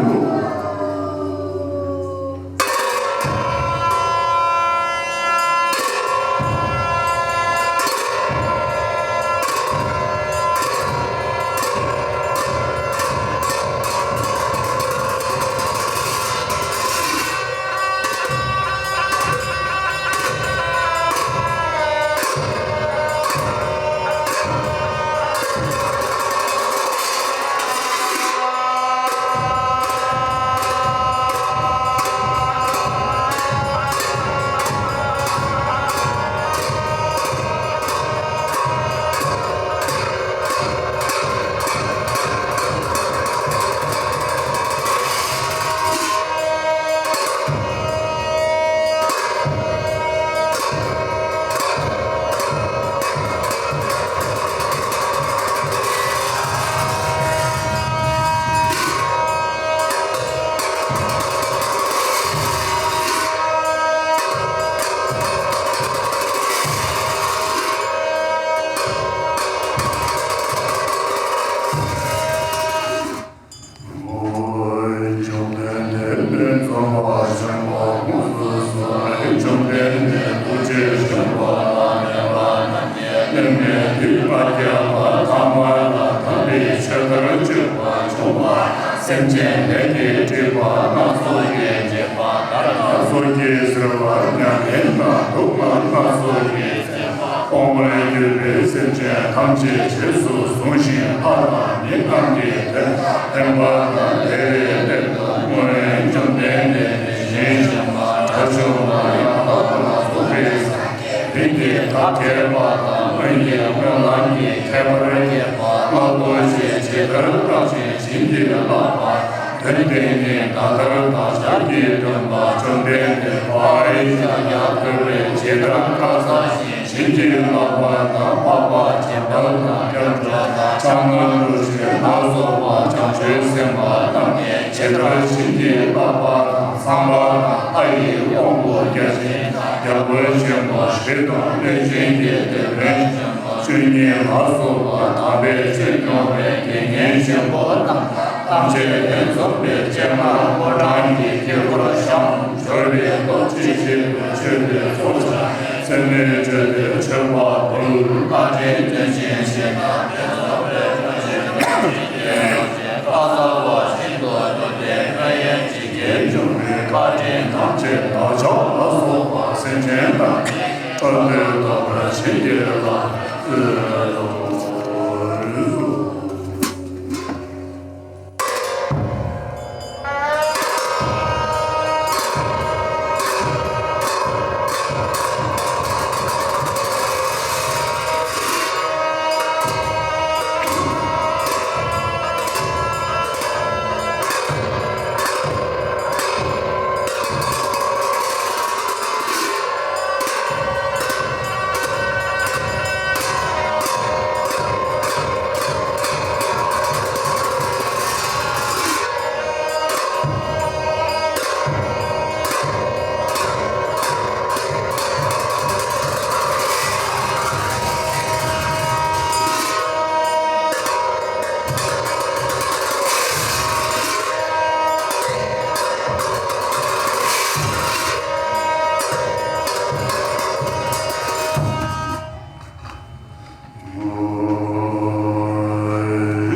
དུས་མ་སྐྱེས་པ་ཐ་མ་ལ་དམ་པའི་ཆོས་མཐར་སྤྱོད་པ་བྱུང་བ། སེམས་ཅན་ལས་ཀྱི་སྒྲིབ་པ་སྣ་ཚོགས་ཀྱིས་བརྒྱན་པ་ལྟར། སྣ་ཚོགས་ཀྱིས་གཟིར་བ་མྱ་ངན་དང་སྡུག་བསྔལ་སྣ་ཚོགས་ཀྱིས་གཟིར་བ། སྟོང་པར་གྱུར་པའི་སེམས་ཅན་ཐམས་ཅད་རྗེས་སུ་བཟུང་ཞིང་། ལྷ་དང་མི་རྣམས་ཀྱི་དོན་བསྟན་པ་དང་འབྲེལ་བའི་སླད་དུ། སྔོན་བཅོམ་ལྡན་འདས་དེ་བཞིན་གཤེགས་པ་དགྲ་བཅོམ་པ་ཡང་དག་པར་རྫོགས་པའི་སངས་རྒྱས་དེ་ཉིད་བདག་བསྐྱེད་པ་དང་། སྔོན་གྱི་སྨོན་ལམ་གྱི་ཁྱད་པར་བརྒྱད་པ་སྔ་རྡོ་རྗེ་ཇི་ལྟར་བརྟགས་ཤིང་བྱིན་གྱིས་བརླབས་པ། དོན་དེ་ཉིད་ད་ལྟར་བདག་ཅག་གིས་སྟོན་པ། བཅོམ་ལྡན་འདས་དཔལ་ཤཱཀྱ་ཐུབ་པས་ཇི་ལྟར་བཀའ་སྩལ་ཞིང་བྱིན་གྱིས་བརླབས་པ་དང་། འཕགས་པ་སྦྱིན་བདག་དང་སྐྱབས་འགྲོ་དང་། ཕྱག་ན་རྡོ་རྗེ་ལ་སོགས་པ་བྱང་ཆུབ་སེམས་དཔའ་རྣམས་ཀྱིས་ཇི་ལྟར་བྱིན་གྱིས་བརླབས་པ་དང་། ཚངས་པ་དང་ལྷ་ཡི་དབང་པོ་བརྒྱ་བྱིན་དང་། རྒྱལ་པོ་ཆེན་པོ་བཞི་དང་། གནོད་སྦྱིན་གྱི་སྡེ་དཔོན་ཆེན་པོ་བཅུ་གཉིས་ལ་སོགས་པ་དམ་པའི་ཆོས་སྐྱོང་བའི་དགེ་བསྙེན་ཆེན་པོ་རྣམས་དང་། ཐམས་ཅད་ལྷན་འཛོམས་པའི་སྤྱན་སྔར་ཕོ་བྲང་གི་དཀྱིལ་འཁོར་བཤམས། འབྱོར་པའི་སྟོབས་ཀྱིས་ཆེད་དུ་མཆོད་པའི་ཚོགས་བཅས། མཚན་མོའི་མཆོད་པའི་མཆོད་པ་འབུལ། བཀའ་དྲིན་སྟོན་ཅིང་ཞེས་དང་། ཕན་ཚུན་འབོད་སྐུལ་ཞིང་བདག་གི་ཡོན་ཏན་བཀའ་སྩལ་བ་བཞིན་དུ་བསྟོད་དེ། སྨོན་ཡོན་ཇི་སྐད་འབྱུང་བའི་བཀའ་དྲིན་ཐམས་ཅད་བདག་ཅག་ལ་སོགས་པ་སེམས་ཅན་ཐམས་ཅད་ཀྱི་དོན་དུ་ཐོབ་པར་བྱིན་གྱིས་བརླབ་ཚུལ།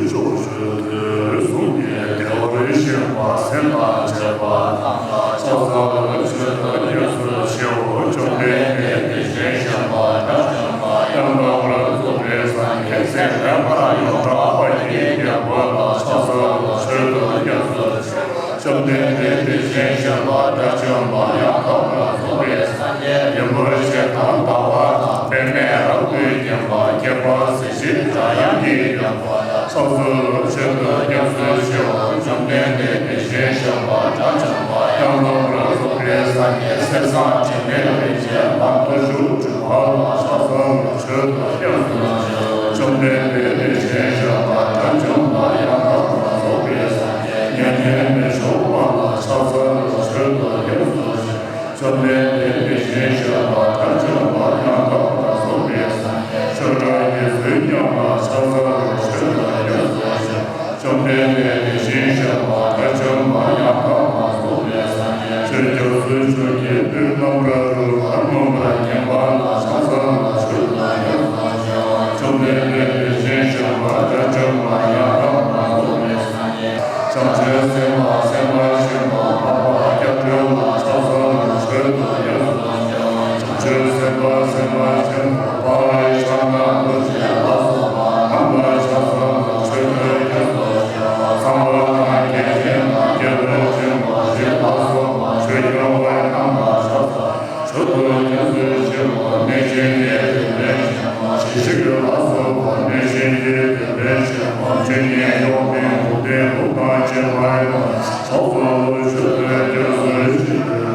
ཕྱོགས་བཅུ་དུས་གསུམ་གྱི་བདེ་བར་གཤེགས་པ་སེམས་དང་བཅས་པ་རྣམས་ལ་ཕྱག་འཚལ་ལོ། མཆོད་དོ། སྐྱབས་སུ་མཆིའོ། བཅོམ་ལྡན་འདས་དེ་བཞིན་གཤེགས་པ་དགྲ་བཅོམ་པ་ཡང་དག་པར་རྫོགས་པའི་སངས་རྒྱས་སྲས་མོས་པར་ཡོངས་གྲགས་པ་ཡི་རྒྱལ་པོ་ལ་ཕྱག་འཚལ་ལོ། མཆོད་དོ། སྐྱབས་སུ་མཆིའོ། བཅོམ་ལྡན་འདས་དེ་བཞིན་གཤེགས་པ་དགྲ་བཅོམ་པ་ཡང་དག་པར་རྫོགས་པའི་སངས་རྒྱས་རིན་པོ་ཆེ་དང་ཟླ་བ་དང་པདྨས་རབ་ཏུ་བརྒྱན་པ་ཁྱད་པར་གཟི་བརྗིད་སྒྲ་དབྱངས་ཀྱིས་ཡོད་པ་ལ་ཕྱག་འཚལ་ལོ། མཆོད་དོ། སྐྱབས་སུ་མཆིའོ། བཅོམ་ལྡན་འདས་དེ་བཞིན་གཤེགས་པ་དགྲ་བཅོམ་པ་ཡང་དག་པར་རྫོགས་པའི་སངས་རྒྱས་གསེར་སྲང་དྲི་མེད་རིན་ཆེན་ལམ་དུ་བཞུགས་གྲུབ་པ་ལ་ཕྱག་འཚལ་ལོ། མཆོད་དོ། སྐྱབས་སུ་མཆིའོ། བཅོམ་ལྡན་འདས་དེ་བཞིན་གཤེགས་པ་དགྲ་བཅོམ་པ་ཡང་དག་པར་རྫོགས་པའི་སངས་རྒྱས་མྱ་ངན་མི་འཇོམས་པ་ལ་ཕྱག་འཚལ་ལོ། མཆོད་དོ། སྐྱབས་སུ་མཆིའོ། བཅོམ་ལྡན་འདས་དེ་བཞིན་གཤེགས་པ་དགྲ་བཅོམ་པ་ཡང་དག་པར་རྫོགས་པའི་སངས་རྒྱས་ཆོས་གྲགས་ཀྱི་གསུང་ཉམས་པ་ལ་ཕྱག་འཚལ་ལོ། མཆོད་དོ། སྐྱབས་སུ་མཆིའོ། བཅོམ་ལྡན་འདས་དེ་བཞིན་གཤེགས་པ་དགྲ་བཅོམ་པ་ཡང་དག་པར་རྫོགས་པའི་སངས་རྒྱས་ཆོས་སྐྱབས་སུ་མཆིའོ། རྣམ་པར་རོལ་པ་མངོན་པར་མཁྱེན་པ་ལ་ཕྱག་འཚལ་ལོ། མཆོད་དོ། སྐྱབས་སུ་མཆིའོ། བཅོམ་ལྡན་འདས་དེ་བཞིན་གཤེགས་པ་དགྲ་བཅོམ་པ་ཡང་དག་པར་རྫོགས་པའི་སངས་རྒྱས་བྱང་ཆུབ་སེམས་དཔའ་སེམས་དཔའ་ཆེན་པོ་འཕགས་པ་སྐྱབས་གྲོལ་ལ་ཕྱག་འཚལ་ལོ། མཆོད་དོ། སྐྱབས་སུ་མཆིའོ། བྱང་ཆུབ་སེམས་དཔའ་སེམས་དཔའ་ཆེན་པོ་དཔའ་བོའི་ཕྱག་ན་རྡོ་རྗེ་ལ་སོགས་པ་རྣམས་ལ་ཕྱག་འཚལ་ལོ། མཆོད་དོ། སྐྱབས་སུ་མཆིའོ། ཚངས་པ་དང་རྒྱལ་ཆེན་དང་རྒྱལ་པོ་ཆེན་པོ་བཞི་ལ་སོགས་པ་ཆོས་སྐྱོང་བ་རྣམས་ལ་ཕྱག་འཚལ། མཆོད་དོ། སྐྱབས་སུ་མཆིའོ། གནོད་སྦྱིན་གྱི་སྡེ་དཔོན་ཆེན་པོ་ཞི་ཞིང་ལ་སོགས་པ་གནོད་སྦྱིན་གྱི་སྡེ་དཔོན་ཆེན་པོ་ཇི་སྙེད་ཡོད་པའི་འགུགས་བདེན་ལུགས་དང་བཅས་པ་ཡོངས་སུ་རྫོགས་པར་མཆོད་དོ། སྐྱབས་སུ་མཆིའོ།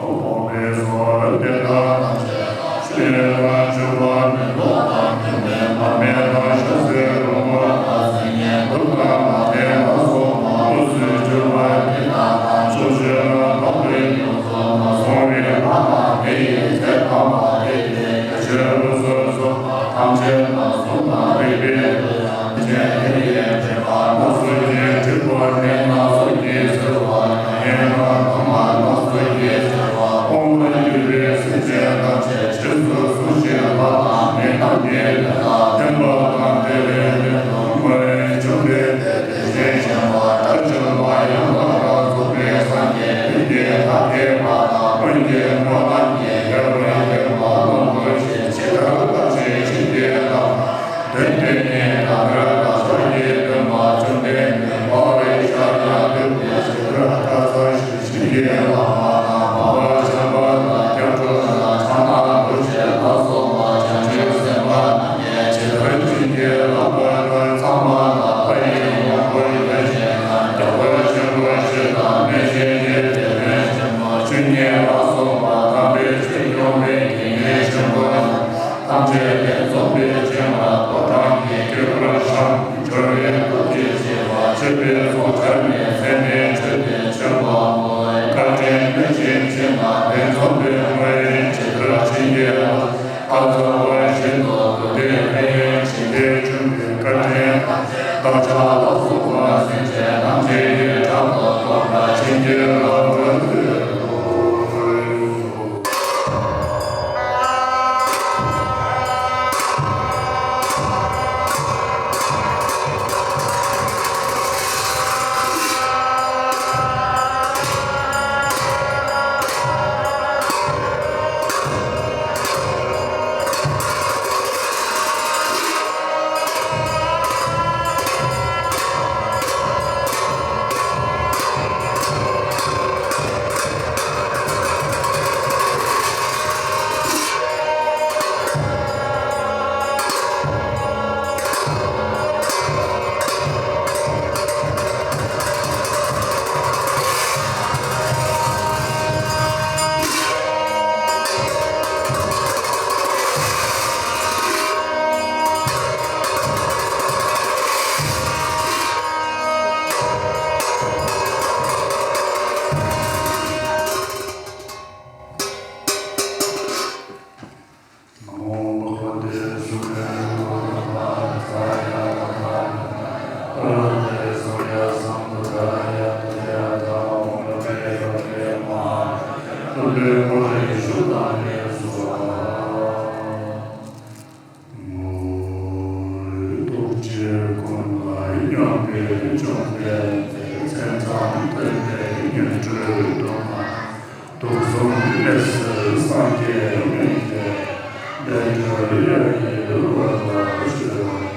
འཕགས་པའི་ཚོགས་དེ་དག་ཐམས་ཅད་ཆོས་དང་མཆོད་པ་མེ་ཏོག་དང་མཐུན་པའི་མར་མེ་དང་ཞལ་ཟས་རོལ་མོ་དང་གསེར་སྙན་གདུགས་དང་མ་ཎི་ལ་སོགས་པ་དངོས་སུ་གྱུར་པ་འདི་དག་དང་ཕྱོགས་བཅུ་ན་འཕགས་པའི་ཡུལ་ཚོགས་ལ་སོགས་པའི་ལྷ་དང་དེ་ཡི་མཛད་དང་མ་དེ་ཡི་ཆོས་སོ་སོ་ཐམས་ཅད་དང་གཟུགས་དང་རིག་པའི་རྒྱུ་དང་ཅན་དེ་ཡི་འབྲེལ་པ་སྣ་ཚོགས་ཀྱིས་སྒྲིབ་པ་ནད་སྣ་ཚོགས་ཀྱིས་གཟིར་བ་ཡང་ཡང་དག་མ་སྣ་ཚོགས་ཀྱིས་གཟིར་བ་སྤོང་བར་གྱུར་པའི་སེམས་ཅན་ཐམས་ཅད་རྗེས་སུ་བཟུང་ཞིང་ལྷ་དང་མི་རྣམས་ཀྱི་ འཛོམས་པའི་སྤྱན་སྔར་ཕོ་བྲང་གི་དཀྱིལ་འཁོར་བཤམས། འབྱོར་བའི་སྟོབས་ཀྱིས་བྱེ་བ་ཕྱེད་པའི་ཚོགས་བཅར་ནས་མཚན་ལྡན་མཆོད་པའི་མཆོད་པ་འབུལ། བཀའ་དྲིན་ལྷུན་གྱིས་བྱིན་པ་དེ་འཛོམས་པའི་དངོས་རིན་ཇི་ལྟར་བྱིན་གྱིས་རློབས། ཨ་ཙརྱ་བ་བཞིན་དུ་འདུད་དེ་ཕན་ཡོན་བྱིན་གྱིས་འཇུམ་པའི་བཀའ་དྲིན་བདག་ཅག་ལ་སོགས་པ་སེམས་ཅན་ཐམས་ཅད་ཀྱི་དྲག་ཏུ་གཏོར་མ་བྱིན་གྱིས་རློབས་པར་མཛོད་དོ། ཐུགས་རྗེ་ཀུན་ལ་མཉམ་པའི་བཅོམ་ལྡན་འདས། མཚན་ཙམ་ཐོས་པས་ཉན་ཐོས་སྡུག་བསྔལ་དུག་གསུམ་མེད་ཟེར་སངས་རྒྱས་མཉན་བྱེད། བདེ་འགྲོའི་ཡ་གྱལ་བར་ལ་སྤྱོད་པ།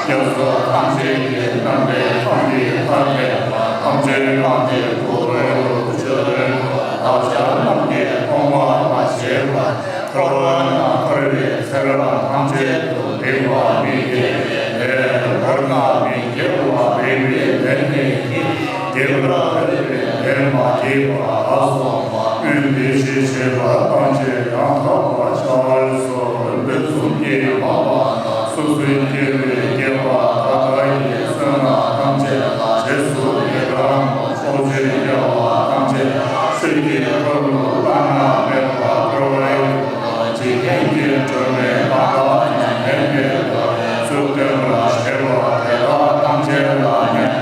སྐྱབས་སུ་ཐམས་ཅད་ཀྱི་རྣམ་པའི་ཁམས་ཀྱི་མཐའ་ཡས་པ་ཐམས་ཅད་གང་གི་ཐུགས་ཀྱི་འོད་ཀྱི་ཕྱོགས་བདག་ཅག་རྣམས་ཀྱི་ཐོག་མ་མ་སྐྱེས་པ་འཁོར་བ་ན་འཁོར་བའི་ཚེ་རབས་ཐམས་ཅད་དུ་སྡིག་པ་མི་དགེ་བའི་ལས་བསགས་ན་མི་དགེ་བ་སྡིག་པའི་ལས་ནི་བགྱིས། དགེ་བ་སྡིག་པའི་ལས་མ་བགྱིས་པ་ལ་སོགས་པ་སྔོན་འདི་ཕྱི་བྱས་པ་ཐམས་ཅད་ཡང་དག་པར་བྱ་བར་ཤོག་དེ་བཟུམ་གྱི་མ་པ་སོ་སོའི་སྐྱེ་བོའི་སྐྱེ་བ་ད་ལྟ་ཡི་བསོད་ནམས་ཐམས་ཅད་ལ་རྗེས་སུ་ཡི་རང་ངོ་། ཕྱོགས་བཅུའི་རྒྱལ་བ་ཐམས་ཅད་ཆོས་ཀྱི་འཁོར་ལོ་བླ་ན་མེད་པ་བསྐོར་བའི་འཇིག་རྟེན་གྱི་སྒྲོན་མེ་གང་དག་ཉམས་ལེན་གྱི་བར་ཚུལ་སྟོན་པར་བྱེད་པ་དེ་དག་ཐམས་ཅད་ལ་མྱ་ངན་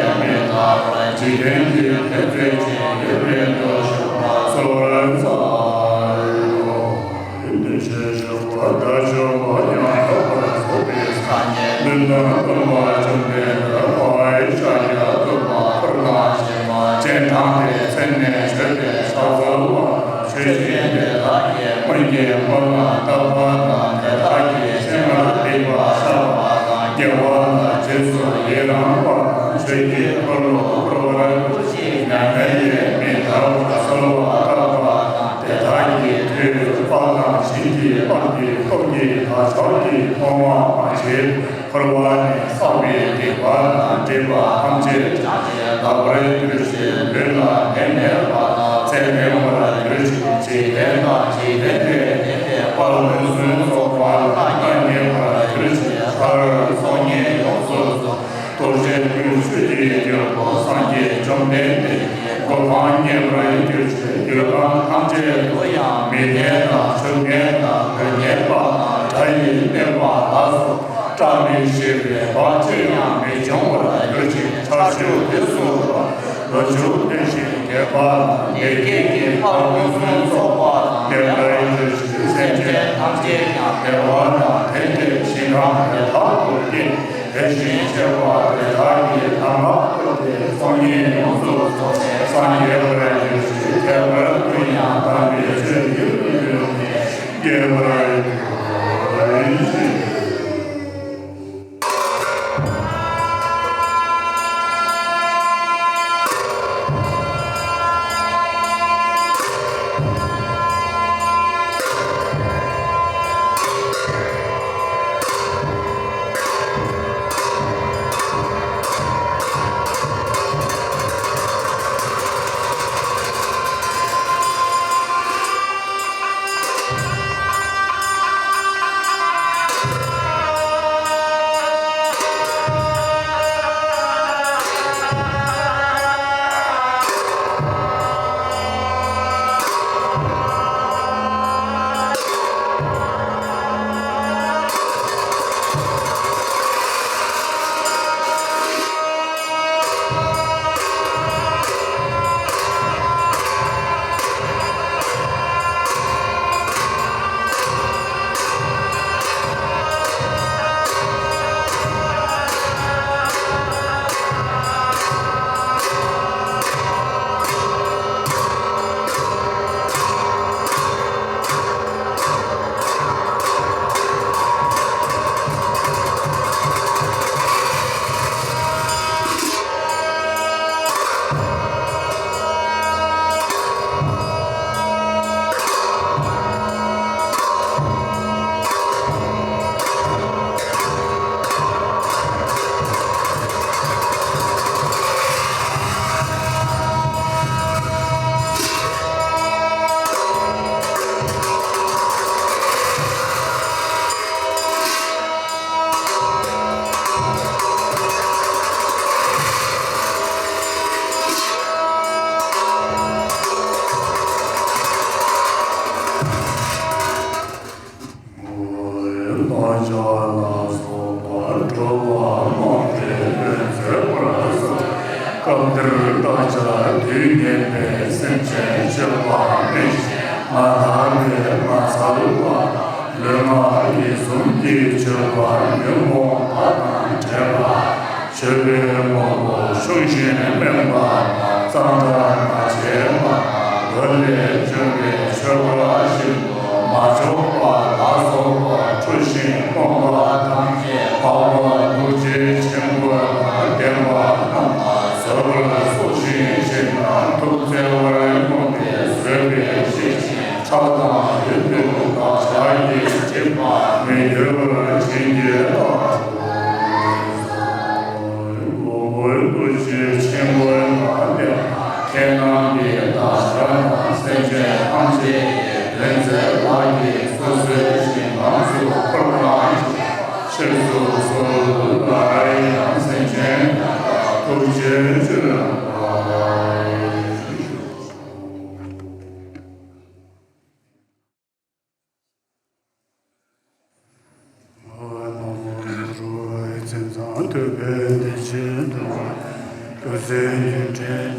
ལས་མི་འདའ་བར་འཇིག་རྟེན་གྱི་འཐབ་རྩོད་ཅིང་ཡུན་རིང་དུ་བཞུགས་ གསོལ་བ་དང་། ཆོས་ཅན་དེ་དག་གིས་སྔོན་གྱི་སྨོན་ལམ་བཏབ་པ་དང་། དེ་དག་གིས་སྤྱན་སྔར་སྡིག་པ་བཤགས་པ་དང་། དགེ་བ་ལ་རྗེས་སུ་ཡི་རང་བ་དང་། ཆོས་ཀྱི་འཁོར་ལོ་བསྐོར་བར་གྱུར་ཅིག་མྱ་ངན་ལས་མི་འདའ་བར་གསོལ་བ་བཏབ་པ་དང་། དེ་དག་གི་མཐུས་དཔལ་དང་ཞིང་གི་དབང་གིས་སྟོབས་ཀྱིས་དལ་འབྱོར་གྱི་མཐོང་བ་མ་བྱེད། འཁོར་བ་ནས་བསགས་པའི་སྡིག་པ་དང་སྒྲིབ་པ་ཐམས་ཅད་ཀྱང་དག་པར་གྱུར་ཅིག་ལུས་ལ་ནད་མེད་པ་དང་ཚེ་བརྟན་པར་གྱུར་ཅིག་འཇིག་རྟེན་དང་འཇིག་རྟེན་ལས་འདས་པའི་དཔལ་ཀུན་གསལ་ཚོགས་པ་ལ་མངའ་བརྙེས་པར་གྱུར་ཅིག་མཐར་ཚོགས་གཉིས་ཡོངས་སུ་རྫོགས། རྡོ་རྗེ་སྐུའི་ཆོས་ཀྱི་རྒྱལ་པོ་སངས་རྒྱས་བཅོམ་ལྡན་འདས་ཀྱི་གོ་འཕང་བརྙེས་པར་གྱུར་ཅིག་འདོད་ཁམས་ཐམས་ཅད་དུ་ཡང་མི་ལྡན་དང་ཆོས་ལྡན་དང་ལུས་ངན་པ་དང་དགྲ་ཡི་གནོད་པ་ལ་སོགས་བཀྲ་མི་ཤིས་པའི་བར་ཅི་ཡང་མི་འབྱུང་བར་གྱུར་ཅིག་མཐར་ཐུག་དུས་སུ་ལོ་བཅུ་བདུན་ཞིང་རྒྱས་པ་དང་ལེགས་སྐྱེས་ཀྱི་ལྷ་ཀུན་གསུམ་ཚོགས་པ་དང་ལྡན་པར་གྱུར་ཅིག་སེམས་ཅན་ཐམས་ཅད་ཀྱང་བདེ་བ་དང་ལྡན་ཏེ་ཞིང་ཁམས་དེ་དག་ཏུ་སྐྱེ། དེ་བཞིན་གཤེགས་པ་དེ་དག་གི་གདམས་ངག་ཐོས་ཏེ་ཚོགས་གཉིས་ཡོངས་སུ་རྫོགས་ནས་སངས་རྒྱས་པར་གྱུར་ཅིག་ཁྱད་པར་དུ་ཡང་དམ་པའི་ཆོས་ཡིད་དུ་འོང་ནས་རྒྱས་པར་གྱུར་ཅིག་བསླབ་བྱ་ལ་སོགས་པ་སྒྲོལ་བ་དམར་པོའི་ལྷུན་གྱིས་གྲུབ་པར་གསུངས། སྐབས་འདིར་བདག་ཅག་དུས་ངན་པའི་སེམས་ཅན་སྤྱོད་པ་མེད་ཅིང་མ་དག་པའི་མ་ཚར་བ་དང་ལུས་ངག་ཡིད་གསུམ་གྱི་སྤྱོད་པ་ཉོན་མོངས་པ་དང་བྲལ་བ། ཆོས་པའི་དབང་པོ་ཤུགས་བཞིན་དམན་པ་དང་གཙང་སྦྲ་མ་བྱས་པ་དང་མགོ་ལས་བྱུང་བའི་ཆོ་ག་བཞིན་དུ་མ་ལྕོགས་པ་ལ་སོགས་པ་འཁྲུལ་ཞིང་རྨོངས་པ་ཐམས་ཅད་འཕགས་པ་ཐུགས་རྗེ་ཆེན་པོ་དང་ལྡན་པ་རྣམས་ལ་གཟབ་པར་གསོལ་ཞིང་བྱིན་དང་ཐུགས་བརྩེ་བར་བསྔོས་ཏེ་བཟོད་པའི་ཤེས་བཞིན་ཕྱག་དང་ཡིད་དུ་བདག་ཅག་གི་སྦྱིན་པ་མི་འགྱུར་བར་བྱིན་གྱིས་བརླབ་ཏུ་གསོལ། གོ་བོའི་ཐུགས་རྗེ་ཆེན་པོའི་ངང་ལས་ཁྱེད་རྣམས་ཀྱིས་བདག་ཅག་དང་སེམས་ཅན་ཐམས་ཅད་ཀྱི་དོན་མཛད་པ་གྱིས་སོ་སོའི་ཞིང་ཁམས་སུ་འཁོར་གང་ཞིང་ཕྱིར་བཟོད་གསོལ་ལ། ཡང་སེམས་ཅན་ཐམས་ཅད་ཐུགས་རྗེ་ཆེ།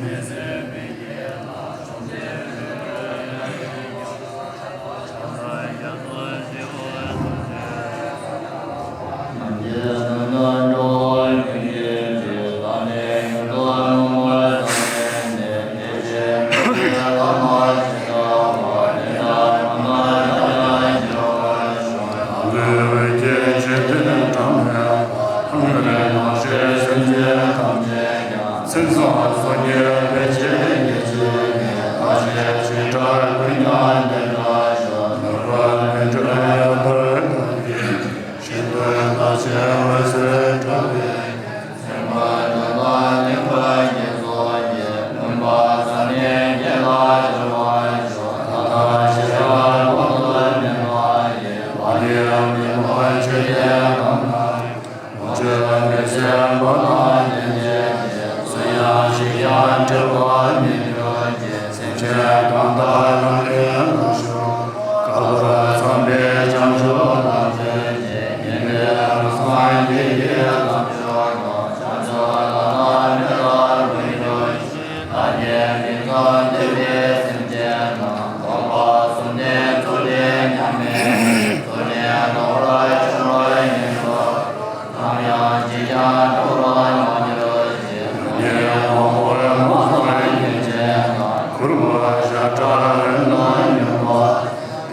ཞིང་ཁྲོ་ཀུན་ཀྱང་བདེ་དྲག་ཤོག་ནོར་བུ་མི་འབྲལ་ཡང་དོན་དམ་གྱི། ཤིན་ཏུ་རྟག་ཆེ་འོད་ཟེར་འཕྲོ་བའི། སེམས་དཔའ་རྣམས་དང་ནི་བཀའ་བརྒྱད་ཚོགས་ཀྱིས། མུན་པ་སེལ་ནས་སྐྱེ་ལ་སྦྱོར་བར་ཤོག་ད་ལྟ་ཤི་ཡང་གོང་དུ་མི་ལྟ་ཞིང་། མ་ལུས་མི་ལོག་ཆོས་ཀྱི་ཁམས་ན། ལོངས་སྤྱོད་མི་ཟད་བར་སྣང་ལྡན་བྱེད་ཅིང་། སུ་ཡང་ཞིག་ཀྱང་བྲེལ་བར་མི་འགྱུར་ཞིང་། སེམས་ཅན་གང་དག་རང་གི་ལུས་ཞིག་བསྐལ་པར་འཚམས་པའི་བྱང་ཆུབ་ལམ་མཛོད་ཅིང་། མཁྱེན་པའི་ཧང་སངས་རྒྱས་ཀྱི་ལམ་མཆོག་ནི། བྱང་ཆུབ་ལམ་རྣམས་མེད་པར་མི་འགྱུར་ཞིང་། བདག་གིས་མིང་ཙམ་བསྟན་པའི་སེམས་ཅན་རྣམས། སྟོང་པ་གསུམ་ལྡན་ཚུལ་ཁྲིམས་ཉམས་ལེན་ཞིང་། ཚུལ་ཁྲིམས་ལོག་པར་སྤྱོད་པ་ཡིན་པ། ནམ་ཡང་ཅིས་ཀྱང་འགྲོ་བ་མ་གྱུར་ཅིག །ཉོན་མོངས་པ་མ་ཚང་ཉེས་ཅན་རྣམས། ཁུར་བ་ཤ་ཁྲག་རིན་ལ་སྙོམས་པ།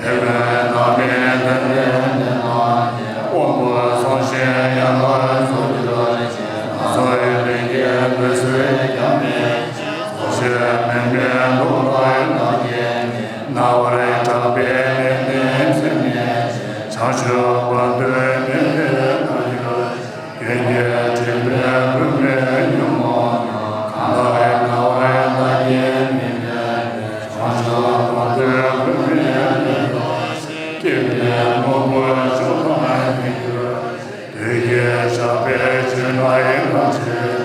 དད་པའི་བདག་མེད་བདེན་པའི་གནས་རྣམས་ཀྱི། དབང་པོ་སྲོག་ཤིང་ཡན་ལག་ཚུལ་གྱིས་བསྐྱེད། སོ་སོའི་ལས་ཀྱིས་འབད་རྩོལ་ཀྱང་མེད་ཅིང་། རྫོགས་ཆེན་མིན་པའི་མདོ་ལ་བདག་གིས་ནི། རྣ་བར་གྲགས་པའི་ལེགས་ལྡན་ཚིག་སྨྲས་ཅིང་། བྱང་ཆུབ་བར་དུ་གནས་པའི་བདག་གིས། རྒྱན་གྱིས་བྲིས་པའི་པུས་མོའི་ཉོན་མོངས་རྣམས། གང་དག་རྣ་བར་བདག་གིས་ནི་ཐོས་ནས། བྱང་ཆུབ་བར་དུ་ཀུན་ནས་བདེ་ཐོབ་ཅིང་། སྐྱེས་པའི་དངོས་པོ་མཆོག་ལྟར་མི་འགྱུར་ཞིང་། བདུད་ཀྱི་ཞགས་པས་གཅིག་ནི་རང་བྱེད།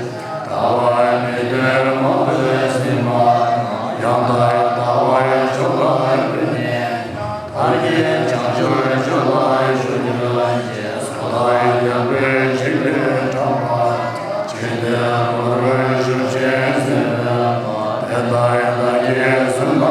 ལྟ་བ་མི་མཐུན་མང་པོས་ཟིན་པ་དང་། ཡང་དག་ལྟ་བར་ཕྱོགས་ལ་ཀུན་ནས། བདག་གིས་བྱང་ཆུབ་མཆོག་ལ་ཞུགས་གྱུར་ཅིག །སོ་ཐར་རྒྱལ་པོས་བྱིན་གྱིས་བཀྲམ་པ། ཇི་ལྟར་མགོ་རུ་ཞུ་ཞིང་གསོལ་བའི་བར། དེ་ལྟར་བདག་གིས་གསོལ་ན་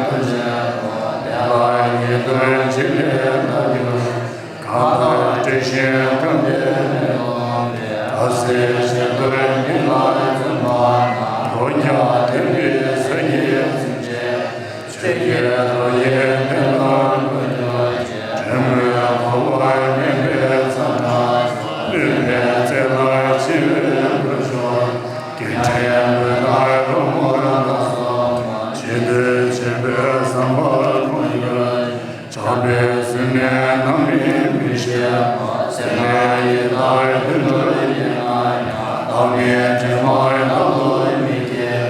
ཐུགས་རྗེ་དང་། དེ་ལ་ཉན་ཐོས་བྱིན་གྱིས་བརླབ་གྱུར་ཅིག །གང་དག་དྲན་ཞིང་བསྐུལ་ཏེ་ལེགས་འོངས་པའི། ཐབས་ཟད་གཞན་དོན་ཉིད་ལ་བརྩོན་པ་ན། འོན་ཀྱང་དེ་ནི་ས་གཞིའི་ཚིམ་བྱེད། ཆོས་ཀྱི་རོ་ཡིས་གནས་རྣམས་ཀུན་འཇོམས་ཤིང་། དྲན་མོས་འཁོར་བར་གནས་པའི་མཚམས་ན། གནོད་པའི་རྩེ་ལ་འཆི་བའི་སྐུ་ཤོར། སྐད་ཅིག་མ་ལྟར་རོལ་མོར་སྣ་ཚོགས་མ། ཆེད་དུ་བྱས་པའི་བསམ་པ་ཀུན་འགྱུར། ཆགས་པའི་ཟིལ་གནོན་རྣམ་སྨིན་མི་ཤེས་པ། སེམས་ལས་ཡི་དྭགས་དུད་འགྲོ་ཡིན་ན་ཡང་། བདག་མེད་དྲི་མ་རྣམས་ལ་མི་སྐྱེ།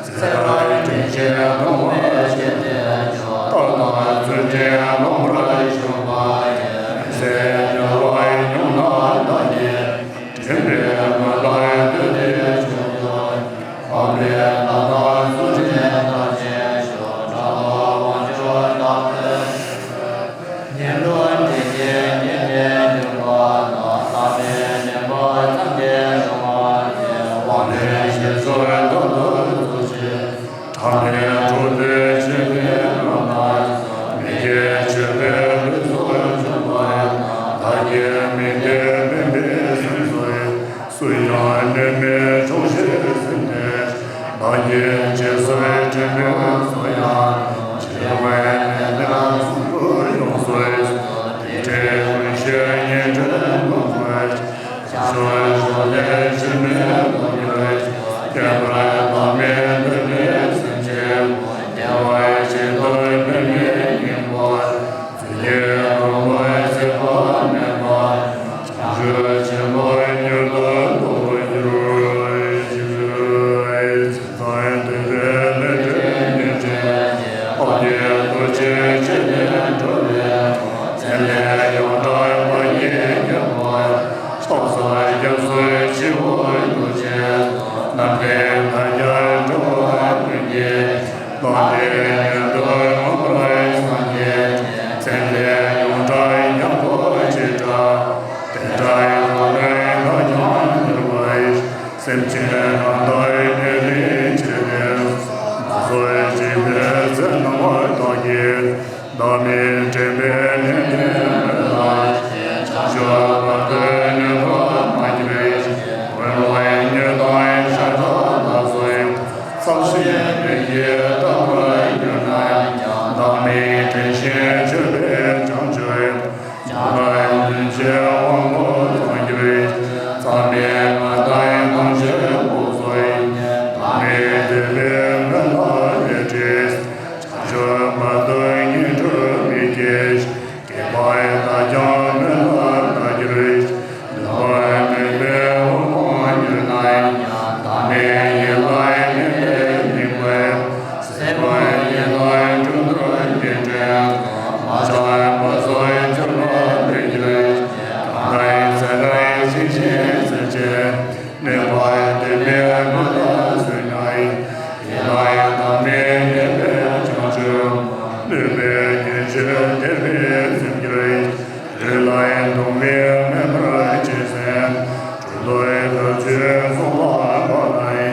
ཚེ་རབས་དྲན་ཤེས་སྟོང་པར་བྱས་ཏེ་ཀྱང་། རྟག་ཏུ་ཚུལ་ཁྲིམས་ལོངས་པར་ཞུགས་པ་ཡིས། མི་ཟད་འབྱོར་པ་མྱོང་ན་བདག་གིས། དྲན་པའི་མོད་ལ་བཏུད་དེ་མཆོག་ཏུ། འཕགས་པའི་ལྷ་དང་སོགས་ཀྱི་བདག་ཅེས་ཤོག །དགྲ་བོ་དབང་ཕྱུག་བདག་ཏུ་འཛིན་པའི། ཉོན་མོངས་དྲི་ཞིམ་ཉེར་ལེན་འཇོམས་པ་དང་། ལྷག་པའི་ཉེས་པ་ཐམས་ཅད་སྦྱོང་བར་བྱེད། དབང་ལྡན་ཞིང་སོགས་རྟག་ཏུ་རྫོགས་བྱེད། ཕྲ་མེན་འགྲོ་འདུལ་ཆོས་ཀྱི་དབང་ཐང་སོགས། མི་སྐྱེ་མཆོད་པའི་ལུས་སོགས་འཇོམས་པ་དང་། བདག་གི་མིང་དེ་བདེན་པའི་སེམས་གསོ་ཡི། སུ་ཡང་གནོད་མེད་སྐྱོང་བྱེད་སེམས་ལྡན། བདག་གིས་སྦྱིན་སོགས་དྲིན་ལན་གསོ་ཡང་། བྱས་པའི་ལས་དོན་གསུམ་དུ་ཡོངས་སུ་གསོ། དེ་འདྲའི་ཀུན་ཤེས་ཉིན་མཚན་ལོངས་སྤྱོད་ཅིང་། བྱང་ཕྱོགས་ལས་ཕྱི་མའི་ལོངས་སྤྱོད་ཅིང་། ཁྱད་པར་བདག་མེད་འདུལ་བའི་སེམས་ཅན་པོ། བདེ་བ་ཅན་དུ་འདུལ་བའི་སྙིང་པོ། རྫུས་སྐྱེས་གདུང་བས་གཟིར་བ་མེད་པ། བྱང་ཆུབ་ཆེན་པོར་མྱུར་དུ་རྟོགས་པར་འགྱུར། ཇི་ལྟར་འདོད་པའི་ལས་འབྲས་ཉེར་འབྲས་ཀྱི། ཨ་ཏི་རྡོ་རྗེ་ཅན་ནས་སྒྲུབ་པའི་ཕྱག། མཚན་ལས་ཡོངས་གྲགས་མ་སྐྱེས་ཁྱད་པར། ཕྱག་འཚལ་སྐྱབས་སུ་མཆིའོ་ཐུགས་རྗེ་ཆེ། ནམ་མཁའི་ལྟར་ཁྱབ་འགྲོ་བ་ཀུན་གྱི། ལྷ་དེ་མྱུར་དུ་མངོན་པར་སངས་རྒྱས་ཏེ། མཚན་ལས་ཡོངས་གྲགས་ཉམ་པོ་ཅི་འདྲ། དེ་འདྲའི་ལྷ་ལས་བདག་ཀྱང་མྱུར་བར་ཤོག །སེམས་ཅན་གང་དག་ཉེར་ལེན་བྱས་ཏེ། མ་རྫོགས་བྱིས་པའི་ཚེ་རྣམ་པར་དག་གིས། བདག་མེད་དྲན་པའི་ལས་དེ་མི་སླ་ཞིང་། བྱང་ཆུབ་བར་དུ་ནུས་པ་མ་གྱུར་ཅིག །འོན་ཀློང་མྱོས་དང་ཤ་ཁྲག་ལ་སོགས་ཡང་། བསམ་ཤེས་མིག་གིས་བལྟ་བར་གྱུར་ན་ཡང་། བདག་མེད་དྲན་ཞིང་མཆོད་པས་བྱང་ཆུབ། ཉམས་པ་ཉིད་ཀྱི་དབང་པོ་མཚོན་གྱུར་ཅིང་། ཙམ་པའི་ངག་དང་ཐམས་ཅད་སྦུབས་སུ་ཡིས། བདག་མེད་བསྟོད་པའི་མོད་ལ་ལས་བྲིས། བྱང་ ནུས་པའི་རྒྱུན་ཆད་དེ་བས་སེམས་སྐྱོ་བའི། ལུས་ལ་གདུང་བས་མེ་འབར་ཅན་སེམས། འཁྲུལ་རྟོག་དུག་ཆུས་བཟུང་བ་ལ་ནི།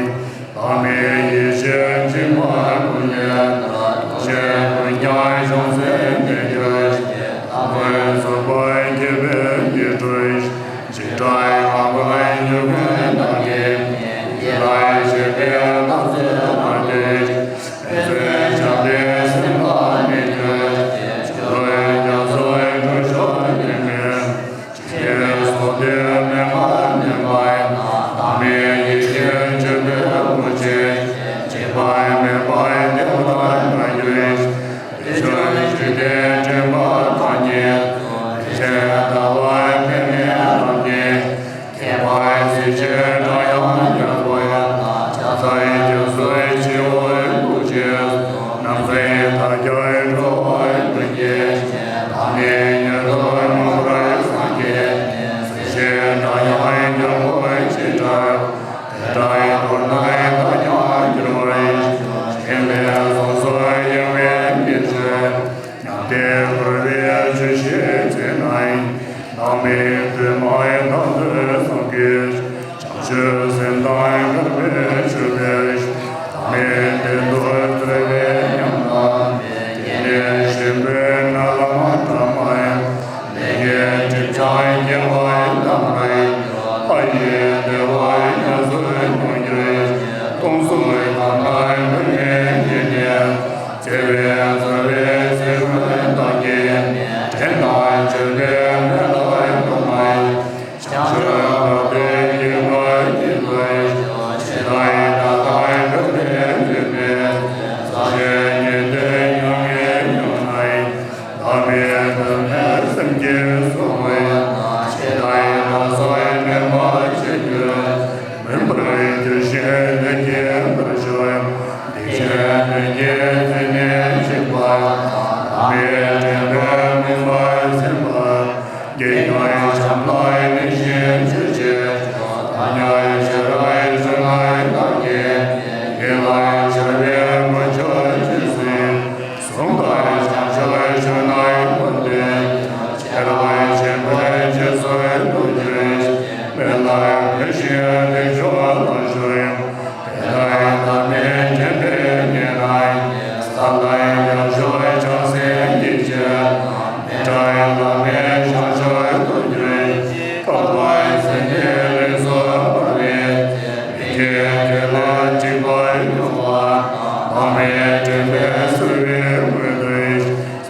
ལྷག་མེད་ཡེ་ཤེས་འཇིགས་པ་ཀུན་ལས་ཐར། ཐོགས་བཅས་ཀུན་ཀྱང་བྱང་སེམས་ལས་གྱུར་ཅིག། ལྷག་པར་རྫོགས་པ་སྐྱེ་བོས་སྐྱེ་སྤྲུལ་ཞིང་། འཇིགས་སྐྲག་ངང་པར་མྱུ་གུ་དག་གིས་ནི། ཡིད་ལ་བྱེད་པའི་ལྷ་ཚོགས་མ་ལུས་ཤིང་། ཕན་ཚུན་བྱམས་པའི་སེམས་པ་མེད་གྱུར་ཅིག། ཆོས་རྒྱ་མཚོའི་འཁྲུལ་ཕྱོགས་ལས་མེད། ཇི་སྐད་སོགས་དོན་མེད་པར་གནས་པ་ཡིན་ན། བདག་མེད་ཡེ་ཤེས་ཆེན་པོའི་སྐུ་ཅན། འཇིགས་པ་མེད་པར་བདེ་བར་གནས་གྱུར་ཅིག། དེ་ཕྱིར་འཇིག་རྟེན་འདྲེན་པ་དག་གིས་ནི། དེ་ཕྱིར་ལྟ་བར་ཕན་མེད་ལམ་གྱིས། ཁྱད་པར་གཟི་བརྗིད་སྒྲ་དབྱངས་རྒྱལ་པོ་ཡང་དག། ཕྱག་འཚལ་རྒྱ་མཚོའི་སྤྱི་བོའི་སྐུ་ཅན། ནམ་མཁའི་མཐའ་རྒྱར་འགྲོ་བ་ཀུན་གྱི་ནི། བདག་མེད་ཉིད་དུ་མངོན་པར་སངས་རྒྱས་ནས། གཟི་བརྗིད་སྒྲ་དབྱངས་རྒྱལ་པོ་ཇི་ལྟར་ཡོད། དེ་ལྟར་མདོར་ན་བདག་ཀྱང་འགྱུར་བར་ཤོག། ཞིང་ལས་སོ་སོར་གཡེང་བའི་མི་ཚུལ། མྱང་འདས་འཁོར་བའི་ཆོས་བཤད་ཚེ་ན་ཡང་། བདག་མེད་དུ་མ་ཡིན་བདག་ཏུ་བསམ་གྱིས་ཤིག། བྱང་ཆུབ་སེམས་དང་འགལ་བའི་ཆོས་འབད་ཞིང་། བདག་མེད་བདེན་མཐོང་རྩོད་པའི་ཉམས་དང་ནི། དེ་ནས་གཞན་པའི་ངན་ལམ་བཀྲ་མ་ཡིན། ལས་ངན་སྒྲིབ་སྦྱངས་དགེ་བ་ཡི་དམ་ལ་ཡང་། ལྷ་ཡི་བདེ་བ་ཡོངས་སུ་མྱོང་གྱུར་ཅིག། སྟོང་གཟུགས་ཁམས་དང་ལྷ་ཡི་དངོས་ཉིད་ནས། བརྩེ་བས་གཙོས་པའི་སེམས་ཀུན་བདག་གིས་ནི། དྲན་དང་བརྗོད་པས་མེ་ལྟར་གཏུམ་མ་ཡིན། བྱང་ཆུབ་བར་དུ་བགྱི་བར་བགྱིད་དོ། ཇི་ལྟར་ཡིན་ན་བདག་གི་བདེན་དོན་མེད། ཚངས་ཆེན་ཉན་ཐོས་མྱ་ངན་ཡོང་ན་ཡང་། བདག་མེད་དོན་མེད་སེམས་ཀྱིས་བཟུང་བས་ན། ཇི་ལྟར་ཡིན་ན་བསམ་མེད་པར་བྱེད་འགྱུར། མུན་པར་འགྱུར་ཞིང་ལས་ཀྱི་འདུ་ཤེས། སྡིག་ཅན་ལུས་ཀྱི་རྫུན་ནི་འཇིགས་པ་དང་། བདག་མེད་དྲན་པས་མུན་པར་སེམས་པ། དགེ་བསྙེན་བྱམས་ལ་མི་ཞེན་གྱུར་ཅིག། བདག་ཉིད་ཤེས་རབ་གཞན་ལ་བདག་གིས། ཡིད་ལ་བྱ་བའི་དཀོན་མཆོག་རྗེས་སུ་ཡི། གཟུང་ལྟར་བྱང་ཆུབ་ཕྱོགས་ན་ཡོད་དེ། ཁྱེད་རང་ཆེན་པོའི་རྗེས་སུ་འགྲོ་གྱུར་ཅིག། མི་ལ་མི་ཞིག་སྡིག་སྦྱོར་ལ་སྤྱོད་ཡང་། དེ་ལྟར་བདག་མེད་དྲན་པས་ངེས་ན་ཡང་། ས་ལ་ཡང་ཕྱོགས་བྱང་སེམས་ཀྱི་ཕྱིར། མི་སྐྲག་བླ་མེད་བྱང་ཆུབ་ཏུ་འགྱུར་ཅིག། བསྐལ་པ་ཟད་ནས་ལས་སུ་འབར་བའི་ཚེ། མི་དགེ་དེ་ལ་འཇིགས་པ་མྱོང་བ་དང་། བདག་མེད་དྲན་པས་གསོལ་བའི་མངོན་འདོད་ཅིག།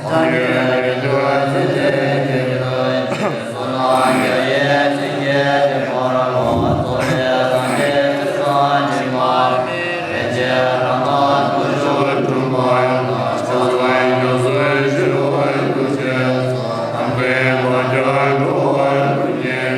སངས་རྒྱས་ཀྱི་ཆོས་ཚུལ་དེ་ཉིད་དུ་ཤེས། བསོད་ནམས་བརྒྱ་ཡིས་བྱིན་གྱིས་བརླབ་པར་བགྱི། རྫོགས་པའི་སངས་རྒྱས་ཆོས་དང་མཇལ་བ། མི་ཕྱེད་རང་སྣང་དཀོན་མཆོག་འཁྲུངས་པ་ཡང་དག། ཕྱོགས་བཅུའི་སྐྱབས་སུ་མཆིའོ། སྐུ་ཅན་སོགས། ནམ་མཁའི་མཐའ་རྒྱར་འགྲོ་བ་ཀུན་གྱི།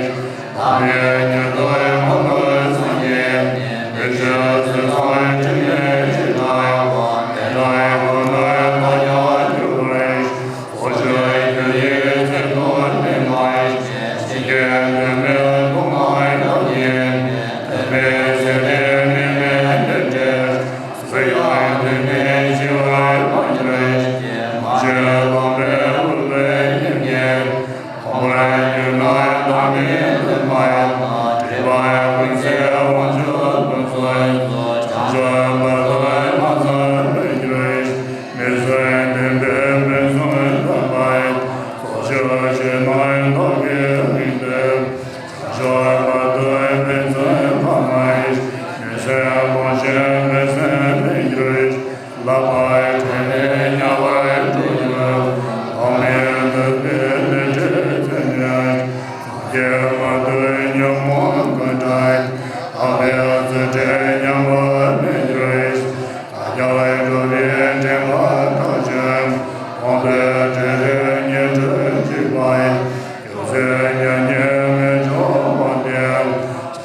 བདག་མེད་ཉིད་དུ་མངོན་པར་སངས་རྒྱས་ནས། བདེ་གཤེགས་སྲས་བཟང་དྲི་མེད་ཇི་ལྟ་བ། དེ་ལྟར་ཁོ་ནར་བདག་ཀྱང་འགྱུར་བར་ཤོག། ཚོགས་ཆོས་རྒྱུ་ཡི་ཚད་དུ་ལྡན་པ་ཡི། ཇི་སྐད་དོན་མེད་སྟོང་པར་བདག་ཉིད་ནི། དོན་མེད་ཚེ་འདིར་དམིགས་མེད་ལས་འབྲས། སུ་ཡང་དོན་མེད་ཞི་བར་མ་གྱུར་ཅིག། མ་བྱས་ལོག་པའི་ལུགས་ལས་ཉེས་ཉེས། ཐོག་མར་གྱུར་ན་བདག་མེད་དོན་མ་ཡིན། སྒྲིབ་པ་ཀུན་ཟད་དབང་ཕྱུག་ཀུན་གསུམ་སོགས། བྱང་ཆུབ་བར་དུ་མ་ཟད་མི་འགྱུར་ཞིང་། མི་བཟོད་ལྡན་པས་ཕུན་སུམ་ཚོགས་པ་ཡི། ཚོགས་ཆོས་ཕྱིར་ན་བདག་གི་དམིགས་ཏེ། བྱང་ཆུབ་བར་དུ་ཕན་ཚུན་ཕ་མ་ཡིས། མི་བཟོད་སྤོང་བྱེད་མི་བཟོད་མི་འགྱུར་ཞིང་། བསླབ་པ་དྲན་ནས་ཉམས་པར་འགྲོ་འགྱུར། ཐོག་མེད་ཐུབ་པའི་ལས་འབྲས་མཚན་ཉིད་ཅན། སངས་རྒྱས་མ་ཐོབ་ཉོན་མོངས་ཀུན་བྲལ། དག་པའི་རྩལ་འགྲན་ཉམས་པ་མི་འགྱུར་ཞིང་། བདག་ཀྱང་འགྲོ་བའི་འདྲེན་པ་དག་ཅན། སྟོང་པའི་འབྲས་བུ་ཉིད་སྤྲུལ་འཇིགས་པ་ཡི། སྐྱོབ་མཛད་མྱ་ངན་མི་འཇོམས་པ་སྟེ།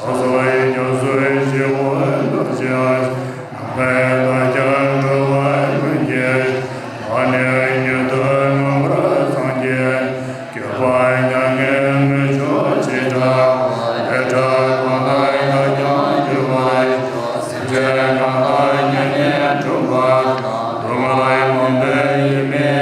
ཕྱག་འཚལ་སྐྱབས་སུ་མཆིའོ། འདུ་བྱེད་ནམ་མཁའི་མཐའ་རྒྱར་འགྲོ་བ་ཀུན་གྱི། བདག་ནི་ཉིད་དུ་མངོན་པར་སངས་རྒྱས། སྐྱོབ་པ་མྱ་ངན་མི་འཇོམས་ཇི་ལྟ་བ། དེ་ལྟར་ཁོ་ནར་བདག་ཀྱང་འགྱུར་བར་ཤོག། སེམས་ཅན་གང་དག་མྱ་ངན་འཁྲུགས་པ་དང་། སྡུག་བསྔལ་མུན་པའི་ཡུལ་མི་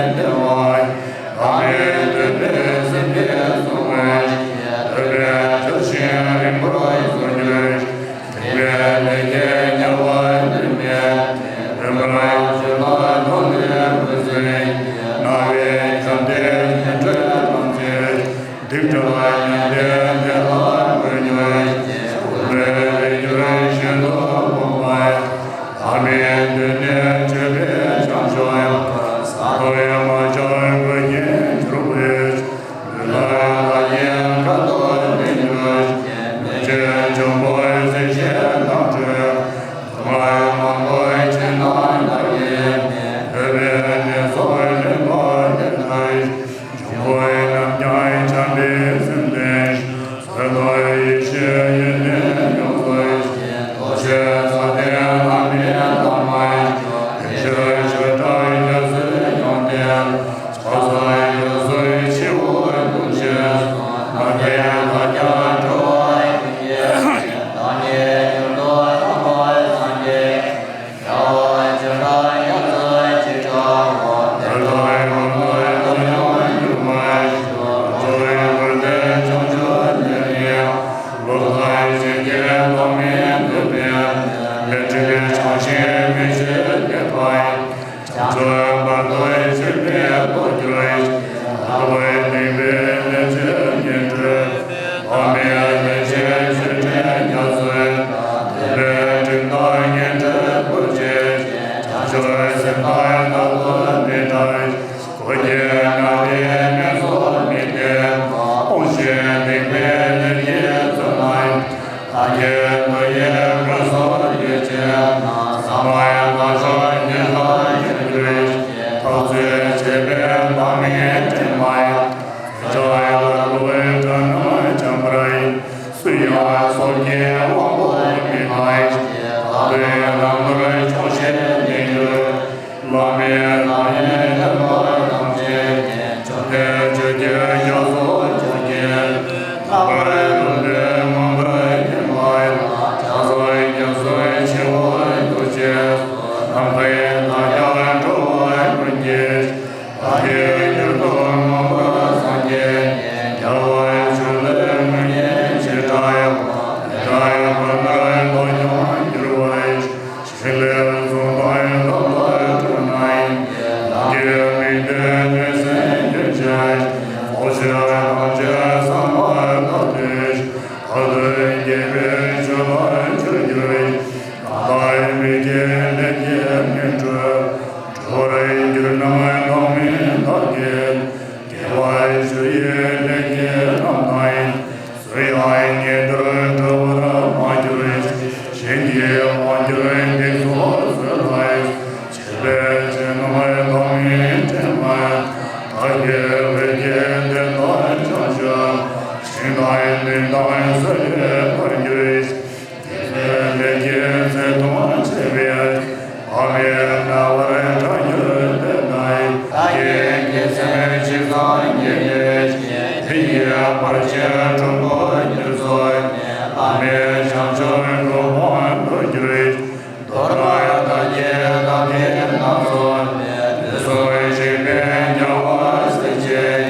དོན་ཆེན་པོའི་ཐོག་གྱུར་ཞིང་། ལྷག་པའི་སྡིག་པའི་ལས་བྱས་ཉེས་གྲོལ། འཕགས་མའི་ལས་བྱས་ཆོས་འབྲེལ་རྒྱ་མཚོའི་དོན་པའི་དྲིན་དང་ཉེས་གྲོལ་འཕོ་བྱེད་ཅིང་། བྱང་ཆུབ་སེམས་དཔའི་བདག་ཏུ་མི་འབྲང་ཞིང་། སྒོ་འབྱེད་ལྔ་པའི་དམིགས་སུ་མེད་པའི་དབང་ཆེན་སྡིག་པའི་ལས་ཀྱི་མཚོ་རྣམས། ཐབས་མཁས་མཐུ་ཡིས་བསྐལ་གསུམ་ཡུལ་ཅན། ཟབ་མོའི་ལྟ་མཆོག་ཉེར་ལྔ་ཡིན་གྱུར་ཅིང་། འཐབ་རྩོད་བྱེད་པའི་འཕགས་མའི་སྤྲིན་དམར། འཇའ་ལ་བསྐོར་བའི་སྒྲ་རྣམས་འཇམ་པར། སུ་ཡང་སྲོག་གི་དབང་པོ་མི་གཏང་ཞིང་། བདག་དོན་རང་གྲོལ་མཆོག་བཞད་ལྡན་གྱུར། བླ་མེད་ལྷ་ཡི་བསྟན་པ་ཐམས་ཅད་ཀྱི། བཅོམ་ལྡན་ཆོས་ཀྱི་རྒྱ་མཚོ་མཆོག་གི་མཐའ། ལྷག་པར་རྡོ་རྗེ་སྔོན་པོའི་དབྱིངས་ལ། ཕྱག་འཚལ་རྒྱ་མཚོའི་སྤྱི་བོར་གཏུགས་ཞེས་སོ། ནམ་མཁའི་མཐའ་རྒྱ་འགྲོ་བ་ཀུན་གྱི། བདག་གིས་གྱུར་ཏོ་མངོན་པར་སངས་རྒྱས་ནས། རྒྱལ་བ་ཕྱོགས་ལས་མི་ཡི་ཆེས་ཕྲ་བ། ལས་དང་པོ་ནས་མདོ་ཡང་བསྒྱུར་བ་ཡི། ཕྱིས་ལས་གསུངས་དང་ལམ་ལ་བགྲོད་ནས། བདག་གི་མིང་འདི་ལེགས་གསན་རྒྱུན་ཆད། ཚོགས་ཆེན་ཐམས་ཅད་བསམ་པ་ལྟར་དུ་ཞུ། བདག་དོན་རྒྱས་པའི་ཆོས་ལ་ཆོས་བསྒྱུར་ཞིང་། གང་དག་མི་བསྐྱོད་ལས་ཀྱི་ངོ་སྤྲོད། འགྲོ་བར་གྱུར་རྣམས་དག་མིན་བདག་གིས། དགེ་བ་ཞུ་ཡི་ལས་ཀྱི་རྣམ་གྲངས་ཡིན། སུ་ཡང་ངེས་དོན་འགྲུབ་པར་མ་གྱུར་ཅིག་གཞན་གྱིས་དབང་བསྒྱུར་སྡིག་སོགས་བཟོད་ལ། བྱས་པའི་ཆོས་རྣམས་དག་མིན་དྲན་མེད། བདག་གི་བོད་ཀྱི་བསྟན་དང་བྱང་ཆུབ། ཞིང་དང་ལུས་དང་སྲོག་ལས་ཐར་གྱུར་ཅིག་དགེ་བའི་ལས་ཀྱི་ཚད་དང་ཆད་པས། དཔག་མེད་དམྱལ་བར་སྐྲག་གྱུར་ཏེ་ནའི། བདག་གི་དགེ་མཚན་ཇི་ཙམ་བསྐྱེད་ནུས་ཀྱིས། དེ་ཡི་བར་ཆད་ཁྲོ་བོར་འགྱུར་སོགས་ནས། དཔག་མེད་བྱང་ཆུབ་གོ་འཕང་དུ་གྱུར་ཅིག་གདོད་མ་དག་གི་བདག་གིས་བསྣམས་སོ། དུས་གསུམ་གཤེགས་པའི་རྒྱལ་བ་སྲས་བཅས་ཀྱིས།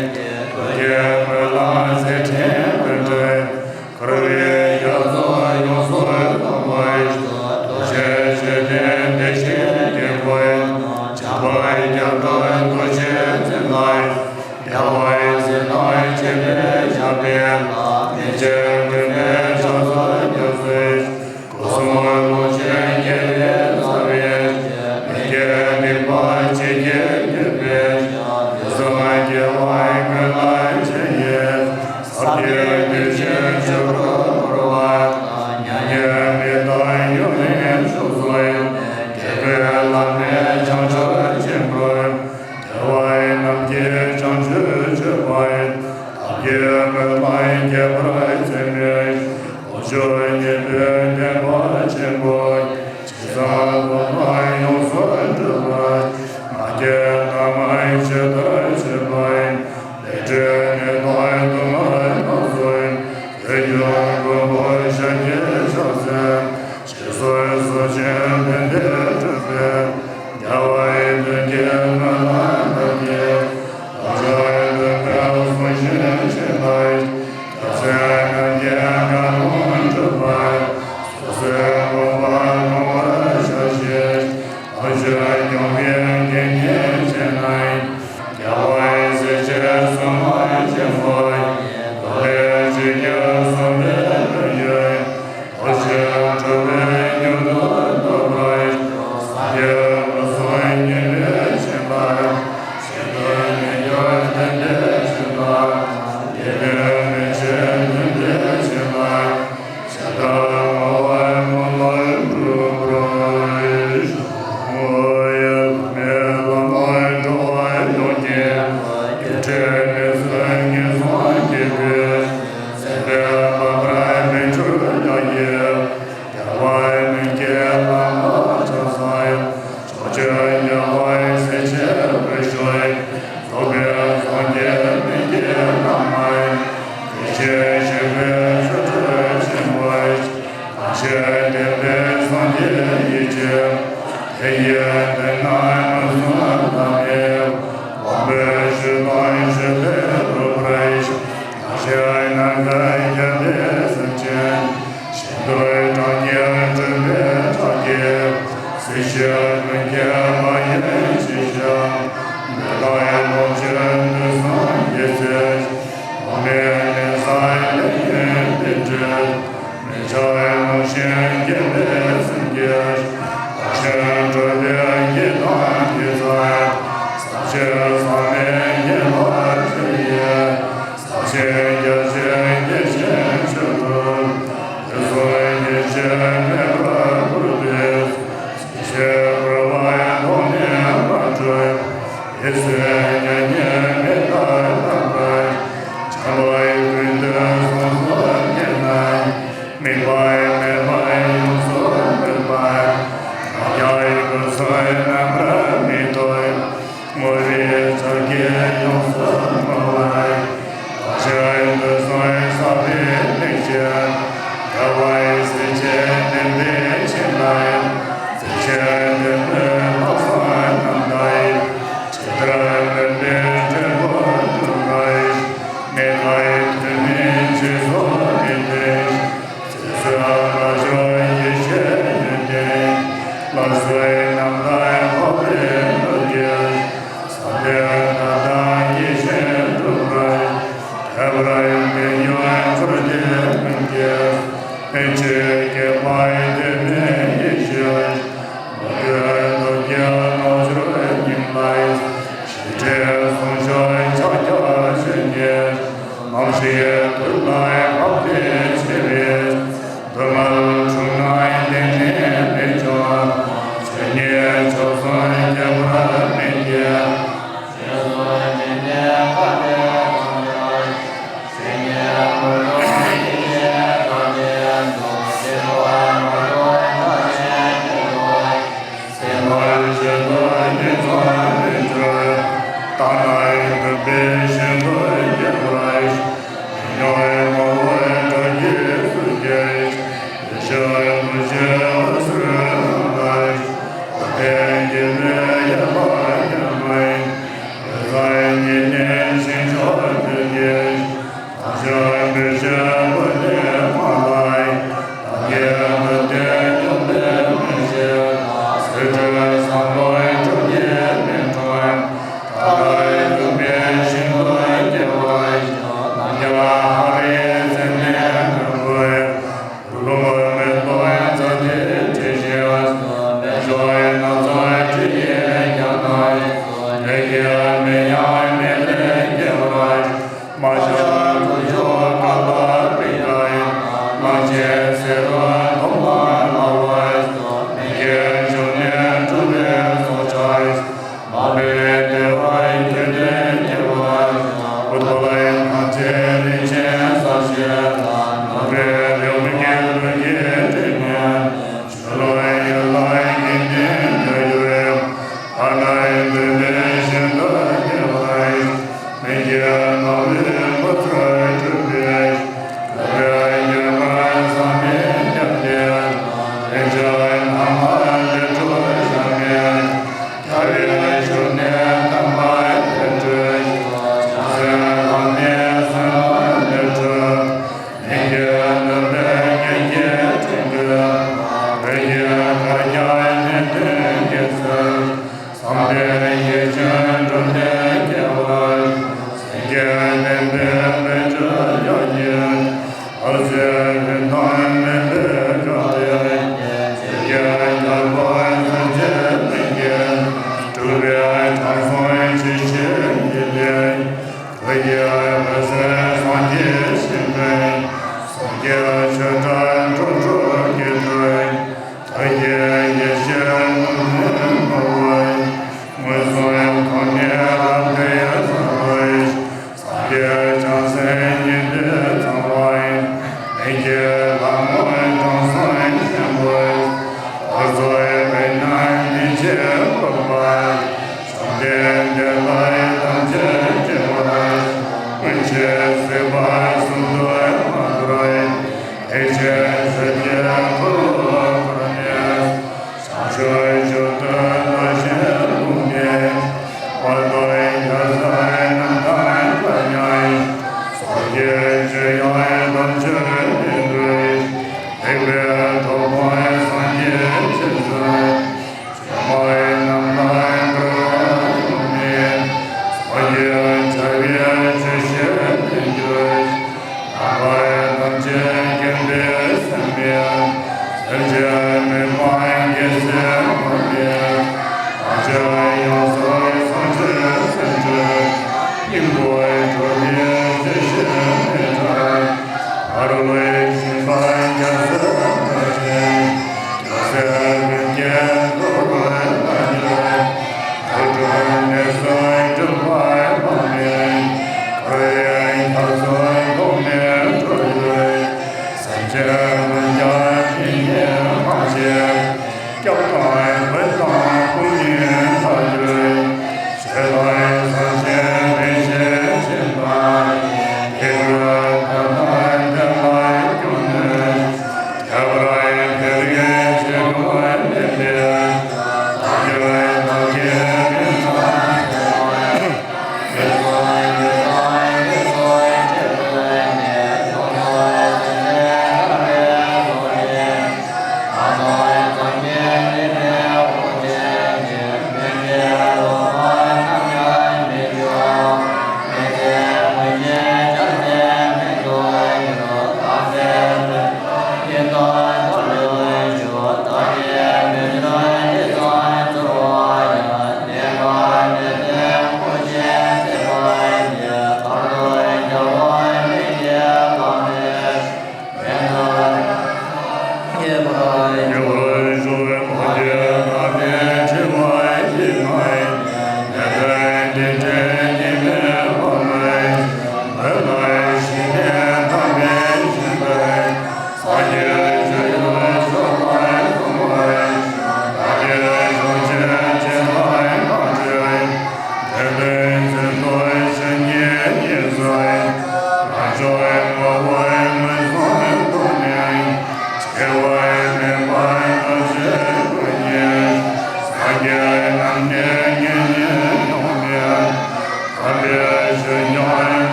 རྡོ་རྗེ་སྨོན་ལམ་རྩེ་སྤྲིན་བརྡོལ་འཕྲོས། འཁོར་བའི་རྒྱ་མཚོ་ཡོངས་སུ་སྟོང་པར་ཤོག་རྡོ་རྗེ་ཆོས་ལྡན་བདེ་ཆེན་གྱི་སྐུ་ཡི། བྱམས་པ་རྒྱ་གྲོལ་རྡོ་རྗེ་འཛིན་ལ། རྒྱལ་བ་སྲས་དང་བཅས་པས་བཤགས་པའི་ལམ། མི་མཇལ་མགོན་པོའི་ཕྱག་འཚལ་སྐྱབས་སུ་མཆི། སྐུ་གསུང་ཐུགས་ཀྱི་རྒྱལ་བའི་རྩ་བའི་བཅུད། མི་སྐྱེ་སྡིག་པ་ཅི་སྐྱེས་གྱུར་པས་ཀྱང་། དུས་གསུམ་རྒྱལ་བའི་མགོན་ལ་མཆིས་ཡི། ཟབ་རྒྱས་གདུལ་བྱའི་སྤྱོད་པར་བསྐུལ་བ་དང་། མྱ་ངན་མི་འདའ་ཡུན་རིང་བཞུགས་སུ་ཡོད། དགེ་བའི་བླ་མེད་བྱང་ཆུབ་ཆེན་པོ། རྒྱལ་བ་རྣམས་ཀྱི་བྱང་ཆུབ་སྤྱོད་པ་ཡི། ཐབས་ཀྱི་དངོས་ལ་མཁས་པར་བརྩོན་ནས། དཀོན་མཆོག་གཉིས་པོའི་བསྟན་པ་ཆེན་པོ། ཇི་ཙམ་ཐོབ་ན་ཡོངས་སུ་གྲུབ་པ། ང་རྒྱལ་རྣམ་དབྱེ་ཇི་ལྟར་བྱེད་པ་ཡིན། ལས་འབྲས་ནད་དང་སྡུག་བསྔལ་རྣམས་སོགས། འོད་སྐྱོང་མགོན་པོ་ཤཱཀྱའི་ཕྱག་འཚལ། ཞེས་སོགས་གསུར་ཆེན་བོན་སྡེས་སྤྲུལ་པའི། རྒྱལ་བ་ཡི་དོན་གྱི་སྨོན་ལམ་བཏབ་ཀྱིས། བདག་ཅག་ཡི་དོན་ཕུན་སུམ་ཚོགས་ཤིང་བརྗིད་ལྡན་ཞིང་། སྐྱབས་སེམས་མངོན་དགའི་དགའ་སྟོན་འགྲུབ་པར། སོ་སོའི་དགོངས་པ་ལོངས་པར་ཤོག་ཅིག་བདག་ཅག་སྐྱོང་བའི་དགེ་བསྙེན་ཆེ་རྣམས། མྱ་ངན་མེད་པར་ལམ་པར། འཆལ་བའི་ཀུན་ཏུ་སོང་སོང་གྱུར་ནས། དམིགས་པ་མེད་པར་ཡོངས་སུ་ནུབ་པར། བདག་ཀྱང་ཀུན་སེལ་རྣམ་པར་མི་རྟོག་བསྔོ་བའི་ཕྱག་རྒྱས་ཡོངས་སུ་བསྔོ་བར། བདག་གཞན་དུད་འགྲོའི་ས་བོན་ལས་སྐྱེས། རྒྱལ་བའི་སྲས་ཆེན་བསྟན་པའི་ཆོས་ལ། བརྩེ་ཆེན་བདུད་མོའི་ལྷག་བསམ་རྣམ་དག་ཡིས། ཇི་ལྟར་མོས་པའི་འབྲས་བུ་འབྱུང་བ་ཡི། ནད་མཁའི་ཐུན་མིན་ཆོས་སུ་མི་མཐུན། ཚེ་བསོད་ལ་སྦྱོར་ཡེ་ཤེས་ཡོན་ཏན། སླར་གསོའི་རྣམ་ཐར་འཕགས་པའི་བློ་སྐྱེས། བསམ་པའི་ཐབས་དང་ཡིད་བཞིན་འགྲུབ་པར། ཐོས་པར་ཡོང་པའི་ཡོན་ཚོར་ཏེ་ཀུན་གྱི། ཕན་ཕྱིར་སྐྱེས་པའི་དོན་མེད་ཡིད་བཞིན།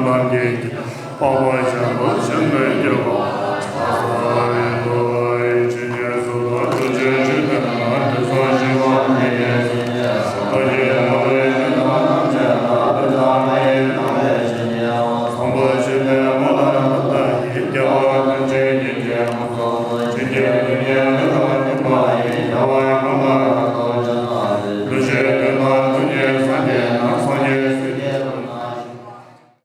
ལམ་གྱི་འཕགས་པ་ཆེན་པོ་ཆེན་པོའི་སྐྱེ་བོ་ལ་ཕྱག་འཚལ་ལོ། ཇི་སྙེད་སུ་དག་ཐུགས་རྗེ་ཆེན་པོས་ནམ་མཁའ་དྲི་ཟར་བཞིན་པ་ཉིད་ཀྱི་ཞིང་ཁམས་ཀྱི་ངོ་བོའི་ཆོས་རྣམས་ཐམས་ཅད་ལ་ཕུལ་བྱ་ལྷ་ཡི་ལག་ལེན་བྱེད་ཉིད་ཡང་། ཚངས་པ་ཆེན་པོའི་མོ་ལ་ནི་བདག་གིས་སྐྱེ་བ་ཀུན་བྱེད་སྙིང་རྗེའི་ངོ་སོ་ཇི་སྙེད་ཀྱི་དུས་ནས་